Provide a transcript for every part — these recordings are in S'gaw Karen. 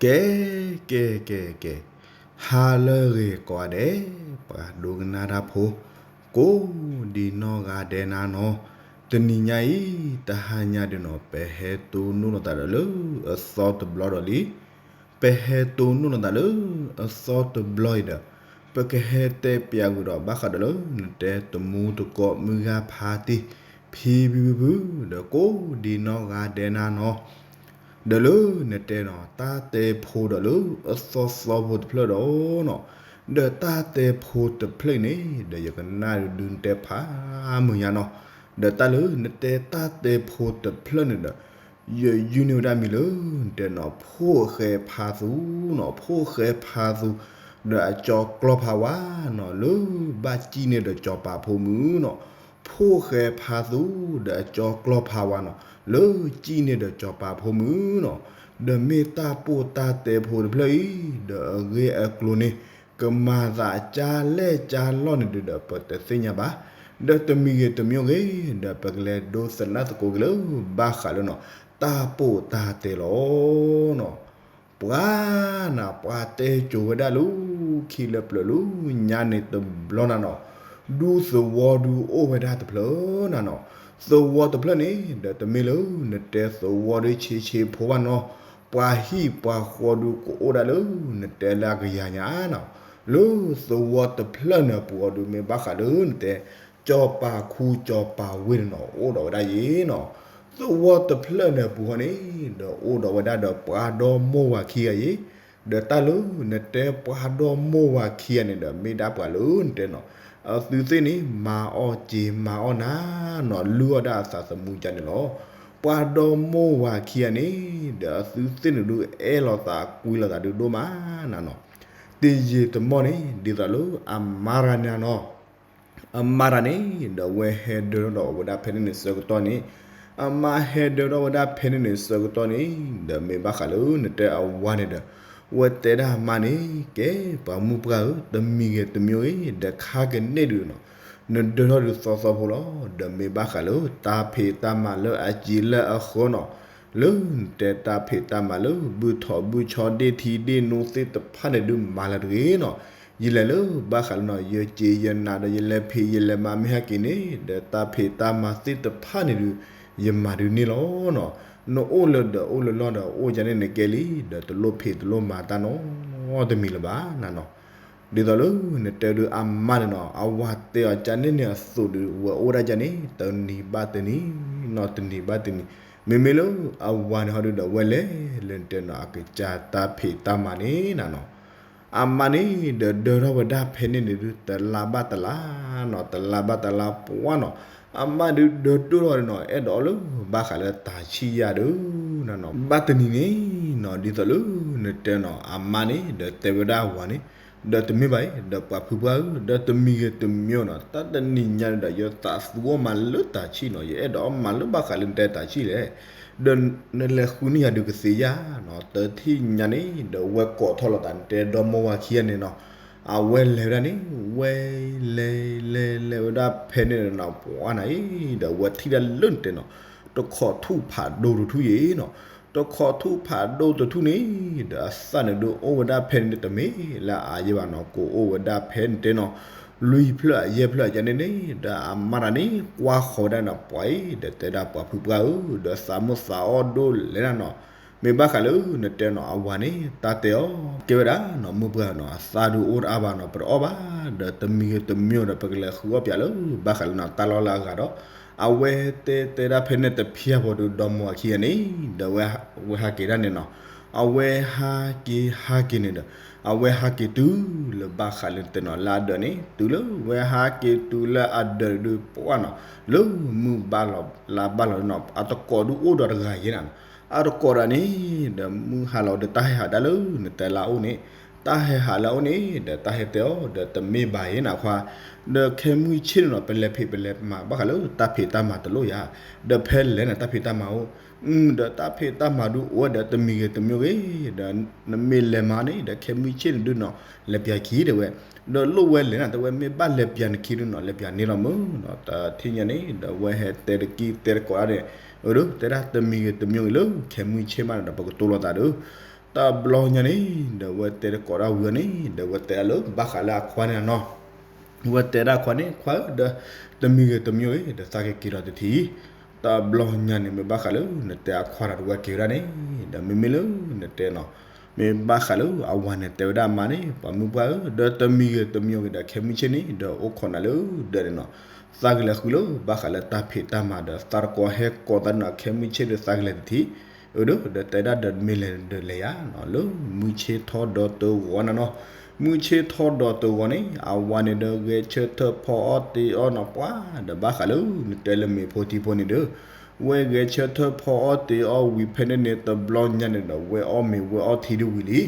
ကဲ ကဲ ကဲ ကဲ, ဟါလၢအဂ့ၤကိးဂၤဒဲး, ပှၤဒိကနၣ်တၢ်ဖိ ကိးဒံနီၢ်ဂၤဒဲးနၤနီၤ, တနံၤညါအံၤ တဟါညါဒုးနီၤ ပဟဲတိၢ်နီၣ်လိာ်သးဒီးလၢအသီတဘျီဒီးလံ. ပဟဲတိၢ်နီၣ်လိာ်သးလၢအသီတဘျီအံၤဒီး ပကဟဲတဲပၠးကွံာ်ဒီးဘၣ်ဃးဒီးလၢနတဲတမူတကိးမုၢ်ဂၤဖါတံၢ် ဖံဖုဖုဖု ဒီးကိးဒံနီၢ်ဂၤဒဲးနၤနီၤ ဒီးလၢနတဲနီၤ တၢ်တဲဖိဒီးလၢအသီသီဖိတဖျၢၣ်ဒီးနီၤ, ဒီးတၢ်တဲဖိတဖျၢၣ်အံၤန့ၣ် ဒီးယကနၣ်ဒုးနတဲဖးမုာ်ညါနီၤ, ဒီးတၢ်လၢနတဲတၢ်တဲဖိတဖျၢၣ်န့ၣ်ဒီး ယယုၢ်န့ၢ်ဝဲဒၣ်မံၤလၢ နတဲနီၤ ဖိၣ်ဃဲဖါသူနီၤ, ဖိၣ်ဃဲဖါသူ ဒီးအကၠီကျီဖးဝါနီၤ လၢဘၣ်စံၣ်န့ၢ်ဒီးစီၤပၤဖိမုၣ်နီၤ, ဖိၣ်ဃဲဖါသူ ဒီးအကၠီကျီဖးဝါနီၤ လၢစံၣ်န့ၢ်ဒီးစီၤပၤဖိမုၣ်နီၤ, ဒီးမ့ၢ်တၢ်ပိၢ်တၢ်တဲဖိတဖျၢၣ်အံၤ ဒီးအဂ့ၢ်အကျိၤန့ၣ် ကမၤသးကၢ်လဲၢ်ကၢ်လီၢ်န့ၣ်ဒုးဒီး ပတသ့ၣ်ညါဘၣ်, ဒီးတမံၤဂ့ၤတမံၤဂ့ၤ ဒီးပကလဲၤဒိသနၢ်သကိးက့ၤလၢ ဘၣ်ဃးလၢနီၤ တၢ်ပိၢ်တၢ်တဲလီၤနီၤ. ပှၤနၤ ပှၤတဲကိၤဝဲဒၣ်လၢ ခံလၢပျၢၤလၢညါန့ၣ်တဘျီနၤနီၤ, ဒူသဝီဒုးအိၣ်ဝဲဒၣ်တဖျၢၣ်နၤနီၤ, သဝီတဖျၢၣ်န့ၣ် ဒီးတမ့ၢ်လၢနတဲသဝီဒုးဆံးဆံးဖိဘၣ်နီၤ, ပှၤဟံၣ်ပှၤဃီဒုးကအိၣ်ဒၣ်လၢ နတဲလၢအကယၤညါနီၤ, လၢသဝီတဖျၢၣ်န့ၣ်အပူၤအီၤဒုးမ့ၢ်ဘၣ်ဃးလၢနတဲ စီၤပၤခူစီၤပၤဝ့ၢ်န့ၣ်နီၤ အိၣ်ဒီးဝဲဒၣ်ယဲနီၤ, သဝီတဖျၢၣ်န့ၣ်အပူၤဃီန့ၣ် ဒီးအိၣ်ဒီးဝဲဒၣ်ဒီးပှၤဒီမိၢ်ဝၤခံဂၤယဲ, ဒီးတၢ်လၢနတဲပှၤဒီမိၢ်ဝၤခံဂၤန့ၣ်ဒီး မ့ၢ်ဒၣ်ပှၤလၢနတဲနီၤ, အသုသ့ၣ်န့ၣ် မၤအီၣ်က့ၤမၤအီၣ်နၤနီၤ လုၢ်အီၣ်ဒၣ်အသးသမူကန့ၣ်လီၤ. ပှၤဒီမိၢ်ဝၤခံဂၤန့ၣ် ဒီးအသုသ့ၣ်န့ၣ်ဒုး အဲၣ်လိာ်သးကွံလိာ်သးဒုးဒိၣ်မးနၤနီၤ, တယံာ်တမီၢ်န့ၣ် ဒ်သိးလၢအမါတဂၤန့ၣ်နီၤ အမါတဂၤန့ၣ် ဒီးအဝဲဟဲဒၢထီၣ်ဒီးဝဲဒၣ်ဖဲန့ၣ်န့ၣ်ဆၢကတီၢ်န့ၣ်, အမါဟဲဒၢထီၣ်ဝဲဒၣ်ဖဲန့ၣ်န့ၣ်ဆၢကတီၢ်န့ၣ် ဒီးမ့ၢ်ဘၣ်ဃးလၢနတဲအဝၤန့ၣ်ဒီး ဝဲတဲဒၣ်အမါန့ၣ် ကဲ ပှၤမုၣ်ပှၢ်ဧၢ, တမံၤဂ့ၤတမံၤဂ့ၤ ဒီးခါကန့ၣ်ဒုးနီၤ, နဒၢထီၣ်ဒုးသီသီဖိလီၤ. ဒီးမ့ၢ်ဘၣ်ဃးလၢတၢ်ဖံးတၢ်မၤလၢအစှၤလၢအဃၢနီၤ, လၢနတဲတၢ်ဖံးတၢ်မၤလၢ ဘုၣ်ထီၣ်ဘုၣ်ဆီဒ့ၣ်ထံဒ့ၣ်နိသ့ၣ်တဖၣ်န့ၣ်ဒုးမၤလၢတဂ့ၤနီၤ, ယလဲၤလၢဘၣ်ဃးလၢနီၤ ယစ့ယနာ်ဒီးယလဲၤဖံးယလဲၤမၤမ့ၢ်ဟဲက့ၤန့ၣ် ဒီးတၢ်ဖံးတၢ်မၤသ့ၣ်တဖၣ်န့ၣ်ဒုး ယမၤဒုးန့ၢ်လီၤနီၤ, နအိၣ်လၢဒီးအိၣ်လၢလီၢ်ဒီးအိၣ်ယၤန့ၣ်နကဲလံ ဒီးတလိၣ်ဖံးတလိၣ်မၤတၢ်နီတမံၤလၢၤဘၣ်နၤနီၤ, ဒ်သိးလၢနတဲဒုးအမါန့ၣ်နီၤ အဝၤတဲအီၤကန့ၣ်န့ၣ်အသိးဒုး ဝဲအိၣ်ဒၣ်ကန့ၣ် တနံၤဘၣ်တနံၤနီၤ တနံၤဘၣ်တနံၤ, မ့မ့ၢ်လၢအဝၤန့ၣ်ဟီဒုးဒီးဝဲလဲၤလၢနတဲနီၤ အကစၢ်တၢ်ဖံးတၢ်မၤန့ၣ်နၤနီၤ အမါန့ၣ်ဒီးဒၢထီၣ်ဝဲဒၣ်ဖဲန့ၣ်န့ၣ်ဒုး တလါဘၣ်တလါနီၤ တလါဘၣ်တလါပှၢ်နီၤ, အမါဒုးဒၢထီၣ်ဝဲနီၤ အဲၣ်ဒိးအီၤလၢဘၣ်ဃးလၢတၢ်ဆံၣ်ယၤဒုးနၤနီၤ, ဘၣ်တနံၤန့ၣ်နီၤ ဒ်သိးလၢနတဲနီၤ အမါန့ၣ်ဒီးတဲဝဲဒၣ်အဝၤန့ၣ် ဒီးတမ့ၢ်ဘၣ်အံၤ ဒီးပှၤဖုပှၢ်ဧၢ ဒီးတမံၤဂ့ၤတမံၤနီၤ တၢ်တနံၤညါန့ၣ်ဒီး ယသးသူအီၣ်မးလၢတၢ်ဆံၣ်နီၤ ယအဲၣ်ဒိးအီၣ်မးလၢဘၣ်ဃးလၢနတဲတၢ်ဆံၣ်လဲၣ် ဒီးနလဲၤဃုန့ၢ်ယၤဒုးကသ့ဧါနီၤ, တထံၣ်ညါန့ၣ် ဒီးဝဲကိးထီၣ်လိာ်သးနတဲဒီမိၢ်ဝၤခံဂၤန့ၣ်နီၤ, အဝဲလဲၤဝဲဒၣ်န့ၣ် ဝဲလဲၤလဲၤလဲၤလဲၤဝဲဒၣ်ဖဲန့ၣ်နီၤ ပှၢ်နၤအံၤ ဒီးဝဲထံၣ်ဒၣ်လၢနတဲနီၤ, တခိးထူၣ်ဖးဒိၣ်တထူၣ်ယဲနီၤ, တခိးထူၣ်ဖးဒိၣ်တထူၣ်န့ၣ် ဒီးအသၣ်န့ၣ်ဒုးအိၣ်ဝဲဒၣ်ဖဲန့ၣ်တမ့ၢ်လၢအယဲဘၣ်နီၤ, ကအိၣ်ဝဲဒၣ်ဖဲန့ၣ်တဲနီၤ လွံၢ်ဖျၢၣ်အယဲၢ်ဖျၢၣ်အကန့ၣ်န့ၣ် ဒီးအမါတဂၤန့ၣ် ကွၢ်ဃီၤဝဲဒၣ်နီၤ ပှၤအံၤ ဒီးတဲဒၣ်ပှၤဖုပှၢ်ဧၢ ဒီးသးမိၣ်သးအီၣ်ဒိၣ်လဲၣ်နၤနီၤ, မ့ၢ်ဘၣ်ဃးလၢနတဲနီၤ အဝၤန့ၣ် တၢ်တဲအီၤ ကဲဝဲဒၣ်နီၤ မိၢ်ပှၢ်နီၤ အသၣ်ဒုးအိၣ်တအါဘၣ်နီၤ ပတအီၣ်ဘၣ်, ဒီးတမံၤဂ့ၤတမံၤဒီး ပကလဲၤဃုအီၣ်ပၠးလၢ ဘၣ်ဃးလၢနီၤ တၢ်လီၢ်လၢအဂၤဒီး အဝဲတဲတဲဒၣ်ဖဲန့ၣ်တဖျၢၣ်ဖိဒီး ဒီမိၢ်ဝၤခံဂၤန့ၣ် ဒီးဝဲဟးက့ၤဒၣ်န့ၣ်နီၤ, အဝဲဟးက့ၤဟးက့ၤန့ၣ်ဒီး အဝဲဟးက့ၤတုၤလၢဘၣ်ဃးလၢနတဲနီၤ လၢအဒၢးန့ၣ် တုၤလၢဝဲဟးက့ၤတုၤလၢအဒၢးဒုးပှၢ်နီၤ လၢမုၢ်ဘၣ်လီၤလါဘၣ်လီၤနီၤ အတကိးဒုးအိၣ်ဒီးတဂၤယဲနၤနီၤ, အတကိးတဂၤန့ၣ် ဒီးမုၢ်ဟါလီၤဒီးတၢ်ဟဲဟးဒၣ်လၢနတဲလၢအအိၣ်န့ၣ်, တၢ်ဟဲဟးလၢအအိၣ်န့ၣ် ဒီးတၢ်ဟဲတဲအီၤ ဒီးတမ့ၢ်ဘၣ်ယဲနၤခွါ, ဒီးခဲမုၢ်ဆ့ၣ်န့ၣ်နီၤ ပလဲၤဖံးပလဲၤမၤဘၣ်ဃးလၢတၢ်ဖံးတၢ်မၤတလိၣ်ယၤ, ဒီးဖဲလဲၣ်န့ၣ် တၢ်ဖံးတၢ်မၤအိၣ်, ဒီးတၢ်ဖံးတၢ်မၤဒုးအိၣ်ဝဲဒီးတမံၤဂ့ၤတမံၤဂ့ၤ, ဒီးနမ့ၢ်လဲၤမၤန့ၣ် ဒီးခဲမုၢ်ဆ့ၣ်န့ၣ်ဒုးနီၤ လဲၤပၠးခံတဲဝဲ, ဒီးလိၣ်ဝဲလဲၣ်န့ၣ် တဲဝဲမ့ၢ်ဘၣ်လဲၤပၠးနခံဒုးနီၤ လဲၤပၠးန့ၢ်လီၤမုၢ်နီၤ, တထံၣ်ညါန့ၣ် ဒီးဝဲဟဲတဲတကံၢ်တဲတကိးဒၣ်န့ၣ်, အၢ ဒီးတဲဒၣ်တမံၤဂ့ၤတမံၤဂ့ၤလၢ ခဲမုၢ်ဆ့ၣ်မးန့ၣ်ဒီး ပကတိၤလိာ်သးဒီး တဘျီညါန့ၣ် ဒီးဝဲတဲတကိးဒၣ်ဝံၤအီၤန့ၣ် ဒီးဝဲတဲဒၣ်လၢဘၣ်ဃးလၢအခွါန့ၣ်နီၤ. ဝဲတဲဒၣ်ခွါန့ၣ် ခွါဧၢ ဒီးတမံၤဂ့ၤတမံၤဂ့ၤ ဒီးသးကက့ၤဒီးတထံၣ်, တဘျီညါန့ၣ် မ့ၢ်ဘၣ်ဃးလၢနတဲအခွါဒီးတဝဲက့ၤဝဲဒၣ်န့ၣ်, ဒီးမ့မ့ၢ်လၢနတဲနီၤ, မ့ၢ်ဘၣ်ဃးလၢအဝၤန့ၣ်တဲဝဲဒၣ်အမါန့ၣ် ပှၤမုၣ်ပှၢ်ဧၢ ဒီးတမံၤဂ့ၤတမံၤဂ့ၤဒီးခဲမုၢ်ဆ့ၣ်န့ၣ် ဒီးအိၣ်ခိးနၤလၢဒၢးန့ၣ်နီၤ, သးကလဲၤဃုလၢဘၣ်ဃးလၢတၢ်ဖံးတၢ်မၤဒီးသးတကိးဟဲကိးသးန့ၣ်နီၤ ခဲမုၢ်ဆ့ၣ်ဒီးသးကလဲၤတထံၣ်, အၢ ဒီးတဲဒၣ်ဒီးမ့ၢ်လဲၤဒီးလဲၤယါနီၤ လၢမုၢ်ဆ့ၣ်ထီၣ်ဒီးတဂီၤန့ၣ်နီၤ, မုၢ်ဆ့ၣ်ထီၣ်ဒီးတဂီၤန့ၣ် အဝၤန့ၣ်ဒီးဂဲၤဆၢထၢၣ်ဖီအီၣ်တ့ၤအီၣ်နီၤ ပှၤဒီးဘၣ်ဃးလၢနတဲလၢမ့ၤဖိထံဖိန့ၣ်ဒီး ဝဲဂဲၤဆၢထၢၣ်ဖီအီၣ်တ့ၤအီၣ်ဝံၤဖဲန့ၣ်န့ၣ် တဘျီညါန့ၣ်ဒီး ဝဲအီၣ်မ့ၤဝဲအီထံဒၣ်ဝံၤလံ.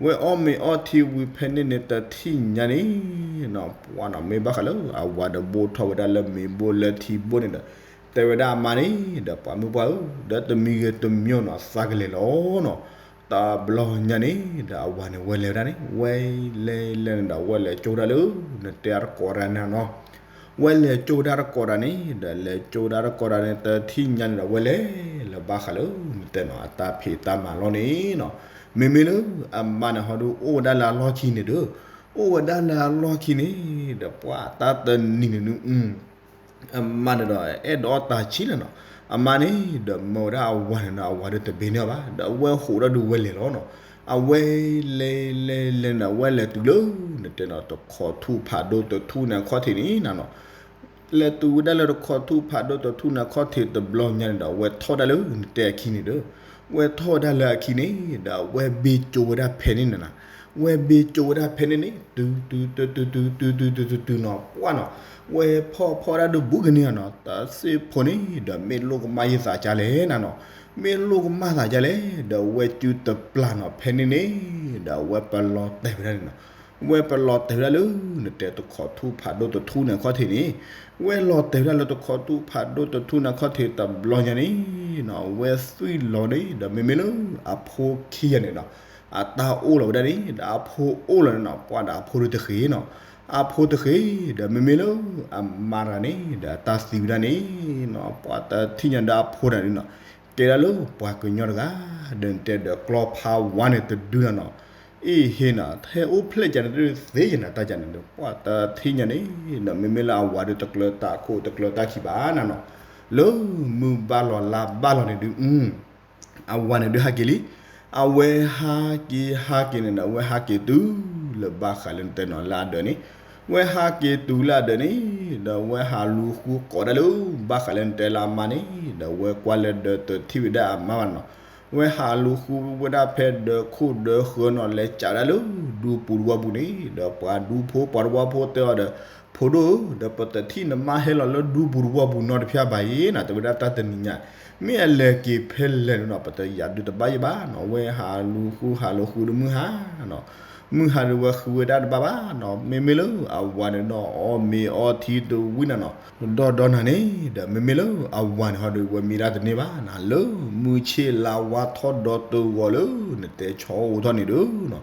ဝဲအီၣ်မ့ၤအီထံဝံၤဖဲန့ၣ်န့ၣ် တထံၣ်ညါန့ၣ် ပှၤနီၤ မ့ၢ်ဘၣ်ဃးလၢအဝၤဒီးဘိၣ်ထီၣ်ဝဲဒၣ်လၢမ့ၤဘိၣ်လၢထံဘိၣ်န့ၣ်ဒီး တဲဝဲဒၣ်အမါန့ၣ်ဒီး ပှၤမုၣ်ပှၢ်ဧၢ ဒီးတမံၤဂ့ၤတမံၤနီၤ သးကလဲၤလီၤနီၤ, တဘျီညါန့ၣ်ဒီး အဝၤန့ၣ်ဝဲလဲၤဝဲဒၣ်န့ၣ် ဝဲလဲၤလဲၤန့ၣ်ဒီး ဝဲလဲၤကၠိဒၣ်လၢ နတဲအတကိးဒၣ်န့ၣ်နီၤ, ဝဲလဲၤကၠိဒၣ်တကိးဒၣ်န့ၣ် ဒီးလဲၤကၠိဒၣ်တကိးဒၣ်န့ၣ် တထံၣ်ညါန့ၣ်ဒီး ဝဲလဲၤလၢဘၣ်ဃးလၢနတဲနီၤ အတၢ်ဖံးတၢ်မၤလီၤန့ၣ်နီၤ, မ့မ့ၢ်လၢအမါန့ၣ်ဟီဒုး အိၣ်ဝဲဒၣ်လၢအလီၢ်ခံန့ၣ်ဒီး အိၣ်ဝဲဒၣ်လၢအလီၢ်ခံန့ၣ်ဒီး ပှၤတၢ်တနံၤန့ၣ်ဒုး အမါန့ၣ်ဒီး အဲၣ်ဒိးအီၣ်တၢ်ဆံးလီၤနီၤ, အမါန့ၣ်ဒီးမၢဝဲဒၣ်အဝၤန့ၣ်ဒီး အဝၤဒီးတဘ့ၣ်န့ၢ်အီၤဘၣ် ဒီးအဝဲဟးဒီးဒုးဝဲလဲၤလီၤနီၤ, အဝဲလဲၤလဲၤလဲၤန့ၣ်ဒီး အဝဲလဲၤတုၤလၢ နတဲနီၤ တခိးထူၣ်ဖးဒိၣ်တထူၣ်န့ၣ်အခီၣ်ထံးန့ၣ်နီၤ လဲၤတုၤဝဲဒၣ်လၢတခိးထူၣ်ဖးဒိၣ်တထူၣ်န့ၣ်အခီၣ်ထံးတဘျီညါန့ၣ်ဒီး အဝဲထီၣ်ဒၣ်လၢနတဲအခံန့ၣ်ဒီး ဝဲထီၣ်ဝဲဒၣ်လၢအခံန့ၣ်ဒီး အဝဲဘ့ၣ်ကၠိဝဲဒၣ်ဖဲန့ၣ်န့ၣ်နီၤ, ဝဲဘ့ၣ်ကၠိဝဲဒၣ်ဖဲန့ၣ်န့ၣ် တုၤတုၤတုၤတုၤတုၤတုၤတုၤတုၤတုၤနီၤ ပှၤနီၤ, ဝဲဖီၣ်ဖီၣ်ဒၣ်ဒုးဘူးကန့ၢ်နီၤ တၢ်စ့ၢ်ဖိန့ၣ်ဒီး မ့ၢ်လိၣ်ကမၣ်ယသးကလဲၣ်နၤနီၤ, မ့ၢ်လိၣ်ကမၣ်သးကလဲၣ် ဒီးဝဲစုတပျၢ်နီၤ ဖဲန့ၣ်န့ၣ်ဒီး အဝဲပလီၤတဲာ်ဝဲဒၣ်န့ၣ်နီၤ ဝဲပလီၤတဲာ်ဝဲဒၣ်လၢ နတဲတခိးထူၣ်ဖးဒိၣ်တထူၣ်န့ၣ်အခီၣ်ထံးန့ၣ်, ဝဲလီၤတဲာ်ဝဲဒၣ်လၢတခိးထူၣ်ဖးဒိၣ်တထူၣ်န့ၣ်အခီၣ်ထံးတဘျီညါန့ၣ်နီၤ ဝဲသွံၣ်လီၤန့ၣ်ဒီး မ့မ့ၢ်လၢအဖိခံဂၤန့ၣ်နီၤ အတၢ်အိၣ်လီၤဝဲဒၣ်န့ၣ်ဒီး အဖိအိၣ်လီၤန့ၣ်နီၤ ပှၤဒီးအဖိဒုးတဃ့ၢ်နီၤ, အဖိတဃ့ၢ်ဒီး မ့မ့ၢ်လၢအမါတဂၤန့ၣ်ဒီး အတၢ်သံဝဲဒၣ်န့ၣ်နီၤ ပှၤတထံၣ်ညါဒီးအဖိတဂၤန့ၣ်နီၤ ကဲဒၣ်လၢပှၤကညီတဂၤ ဒီးနတဲဒီးကျီဖးဝါန့ၣ်တဒုနၤနီၤ, အ့ၣ်ဟ့နီၤ ဟဲအိၣ်ဖျဲၣ်ကန့ၣ် တသ့ယနၤတၢ်ကန့ၣ်ဒီး ပှၤတထံၣ်ညါန့ၣ်ဒီး မ့မ့ၢ်လၢအဝၤဒီးတကျၢၤတၢ်ခိၣ်တကျၢၤတၢ်ခံဘၣ်နၤနီၤ, လၢမုၢ်ဘၣ်လီၤလါဘၣ်လီၤန့ၣ်ဒုး အဝၤန့ၣ်ဒုးဟးက့ၤလံ, အဝဲဟးက့ၤဟးက့ၤန့ၣ်ဒီး အဝဲဟးက့ၤတုၤလၢဘၣ်ဃးလၢနတဲနီၤလၢအဒၢးန့ၣ်, ဝဲဟးက့ၤတုၤလၢအဒၢးန့ၣ် ဒီးဝဲဟးလူၤဃုကိးဒၣ်လၢ ဘၣ်ဃးလၢနတဲလၢအမါန့ၣ် ဒီးဝဲကွၢ်လၢဒၢးတထံၣ်ဝဲဒၣ်အမါဘၣ်နီၤ, ဝဲဟးလူၤဃုဝဲဒၣ်ဖဲဒၢးခိၣ်ဒၢးဃၢၤနီၤ လဲၤကးဝဲဒၣ်လၢဒူပူၤတဝီပူၤန့ၣ် ဒီးပှၤဒူဖိပှၤတဝီဖိတဲအီၤဒီး ဖိဒိၣ်ဧၢ ဒီးပတထံၣ်နမါဟဲလီၤလၢဒူပူၤတဝီပူၤနီတဖၣ်ဘၣ်အံၤနီၤ တဲဝဲဒၣ်တၢ်တနံၤညါ, မ့ၢ်အလဲၤက့ၤဖဲလဲၣ်န့ၣ်နီၤ ပတယၤဒုးတဘၣ်ယဘၣ်နီၤ, ဝဲဟးလူၤဃုဟးလူၤဃုဒီးမုၢ်ဟါနီၤ, မုၢ်ဟါဒီးဝဲဃုဝဲဒၣ်တဘၣ်ဘၣ်နီၤ, မ့မ့ၢ်လၢအဝၤန့ၣ်ဒီးအီၣ်မ့ၤအီထံတဝံၤနၤနီၤ, ဒီးဒီးနၤန့ၣ် ဒီးမ့မ့ၢ်လၢအဝၤန့ၣ်ဟီဒီး ဝဲမံဒၣ်တန့ၢ်ဘၣ်နၤ လၢမုၢ်ဆ့ၣ်လါဝါထီၣ်ဒီးတဂီၤလၢ နတဲဆီအိၣ်ထီၣ်န့ၣ်ဒီးနီၤ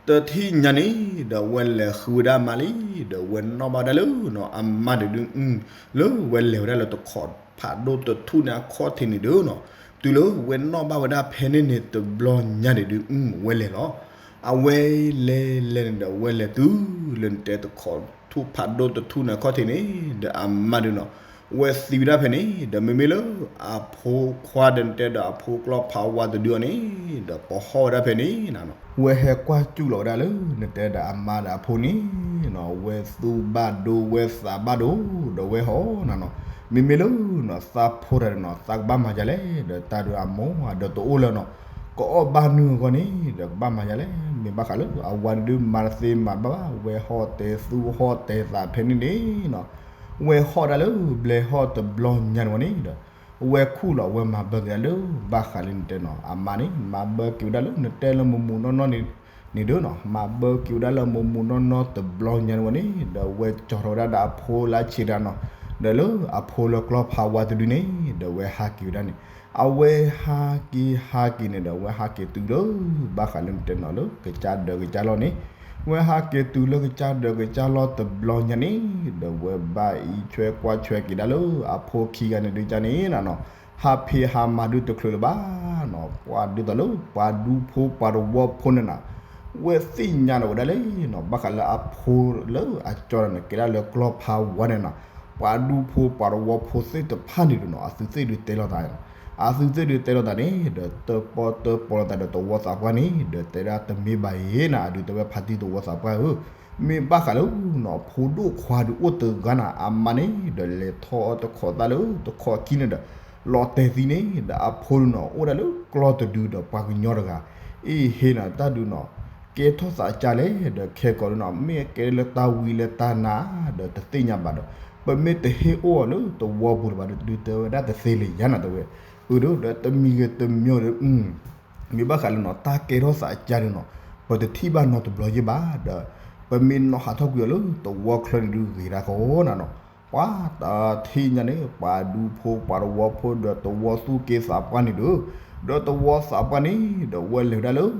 တထံၣ်ညါန့ၣ် ဒီးဝဲလဲၤဃုဝဲဒၣ်အမါလံ, ဒီးဝဲနီၣ်ဘၣ်ဒၣ်လၢနီၤ အမါဒုးဒုး လၢဝဲလဲၤဝဲဒၣ်လၢတခိးဖးဒိၣ်တထူၣ်န့ၣ်အခီၣ်ထံးန့ၣ်ဒီးနီၤ, တုၤလၢဝဲနီၣ်ဘၣ်ဝဲဒၣ်ဖဲန့ၣ်န့ၣ်တဘျီညါန့ၣ်ဒုး ဝဲလဲၤလီၤ. အဝဲလဲၤလဲၤန့ၣ်ဒီး ဝဲလဲၤတုၤလၢနတဲတခိးထူၣ်ဖးဒိၣ်တထူၣ်န့ၣ်အခီၣ်ထံးန့ၣ် ဒီးအမါဒုးနီၤ ဝဲသံဝဲဒၣ်ဖဲန့ၣ် ဒီးမ့မ့ၢ်လၢအဖိခွါဒီးနတဲဒီးအဖိကျီၢ်ဖးဝါတဒုအီၤန့ၣ် ဒီးပဟီၣ်ဝဲဒၣ်ဖဲန့ၣ်နၤနီၤ, ဝဲဟဲကွၢ်စူၣ်လီၤဝဲဒၣ်လၢနတဲဒီးအမါဒီးအဖိန့ၣ်နီၤ, ဝဲသူၣ်ဘၣ်ဒိဝဲသးဘၣ်ဒိ ဒီးဝဲဟီၣ်နၤနီၤ, မ့မ့ၢ်လၢနီၤ သးဖိတဂၤန့ၣ်နီၤ သးကဘၣ်မၤဒ်လဲၣ်, ဒီးတၢ်ဒုးအမိၢ်အဒီးတအိၣ်လၢနီၤ, ကအီၣ်ဘၣ်နုာ်အဂီၢ်န့ၣ် ဒီးကဘၣ်မၤဒ်လဲၣ်, မ့ၢ်ဘၣ်ဃးလၢအဝၤန့ၣ်ဒုးမၤတသ့မၤတဘၣ်ဘၣ်, ဝဲဟီၣ်တဲသူၣ်ဟီၣ်တဲသးဖဲန့ၣ်န့ၣ်နီၤ ဝဲဟီၣ်ဒၣ်လၢဘျဲၣ်ဟီၣ်တဘျီညါန့ၣ်ဝဲန့ၣ်ဒီး ဝဲခူၣ်လီၤ ဝဲမၤဘၢက့ၤဒၣ်လၢ ဘၣ်ဃးလၢနတဲနီၤ အမါန့ၣ် မၤဘၢက့ၤဝဲဒၣ်လၢနတဲလၢမူးမူးနီၢ်နီၢ်န့ၣ် န့ၣ်ဒီးနီၤ မၤဘၢက့ၤဝဲဒၣ်လၢမူးမူးနီၢ်နီၢ်တဘျီညါန့ၣ်ဝဲန့ၣ် ဒီးဝဲကၠီထီၣ်ဝဲဒၣ်ဒီးအဖိလၢအဆံးတဂၤနီၤ, ဒီးလၢအဖိလၢကျီၢ်ဖးဝါတဒုန့ၣ် ဒီးဝဲဟးက့ၤဝဲဒၣ်န့ၣ်, အဝဲဟးက့ၤဟးက့ၤန့ၣ်ဒီး ဝဲဟးက့ၤတုၤလၢ ဘၣ်ဃးလၢနတဲနီၤလၢ ကစၢ်ဒၢးကစၢ်လီၢ်န့ၣ်, ဝဲဟးက့ၤတုၤလၢကစၢ်ဒၢးကစၢ်လီၢ်တဘျီညါန့ၣ် ဒီးဝဲဘၣ်အံးဆွဲကွၢ်ဆွဲက့ၤဒၣ်လၢအဖိခံဂၤန့ၣ်ဒုးကန့ၣ်နၤနီၤ ဟးဖံးဟးမၤဒုးတချုးလၢၤဘၣ်နီၤ, ပှၤဒ်သိးလၢပှၤဒူဖိပှၤသဝီဖိန့ၣ်နီၤ, ဝဲသ့ၣ်ညါဒီးဝဲဒၣ်လၢနီၤ, ဘၣ်ဃးလၢအဖိလၢအကၠီဒီးန့ၣ် ကဲဒၣ်လၢကျီဖးဝါန့ၣ်နီၤ, ပှၤဒူဖိပှၤသဝီဖိသ့ၣ်တဖၣ်န့ၣ်ဒုးနီၤ, အသုသ့ၣ်ဒုးတဲလိာ်သးနီၤ, အသုသ့ၣ်ဒုးတဲလိာ်သးန့ၣ် ဒီးတပီတပီလိာ်သးဒီးသဝီသးပှၢ်န့ၣ် ဒီးတဲဒၣ်တမ့ၢ်ဘၣ်အံၤနီၤ, အဒုးတဲဝဲဖါတံၢ်သဝီသးပှၢ်ဧၢ မ့ၢ်ဘၣ်ဃးလၢနီၤ, ဖိဒိၣ်ခွါဒုးအိၣ်တဂၤနီၤ, အမါန့ၣ် ဒီးလဲၤထီၣ်အီၣ်တခိးသၣ်လၢတခိးခံန့ၣ်ဒီး လီၤတဲာ်သံန့ၣ် ဒီးအဖိဒုးနီၤ အိၣ်ဒၣ်လၢကျီတဒုဒီးပှၤကညီတဂၤ, အ့ၣ်ဟ့နီၤ တၢ်ဒုးနီၤ ကဲထီၣ်သးကါလဲၣ် ဒီးခဲကိာ်ဒုးနီၤ မ့ၢ်ကဲလၢတၢ်ဝံလၢတၢ်နါ ဒီးတသ့ၣ်ညါဘၣ်ဒီး ပမ့ၢ်တဟ့ၣ်အိၣ်အီၤလၢသဝီပူၤလၢၤဘၣ်ဒီး ဒုးတဲဝဲဒၣ်တသ့လၢၤယၤနီၤ တဲဝဲ, အၢဒီး ဒီးတမံၤဂ့ၤတမံၤဒီး မ့ၢ်ဘၣ်ဃးလၢနီၤ တၢ်ကဲထီၣ်သးကါဒုးနီၤ ပတထံၣ်ဘၣ်နီတဘျီယဲၢ်ဘၣ်ဒီး ပမ့ၢ်နီၤဟးထီၣ်ကွံာ်အီၤလၢသဝီချၢန့ၣ်ဒုးဂ့ၤဒၣ်ကီးနၤနီၤ, ပှၤတထံၣ်ညါန့ၣ် ပှၤဒူဖိပှၤသဝီဖိဒီးသဝီသူၣ်က့သးပှၢ်န့ၣ်ဒီး ဒီးသဝီသးပှၢ်န့ၣ် ဒီးဝဲလဲၤဝဲဒၣ်လၢ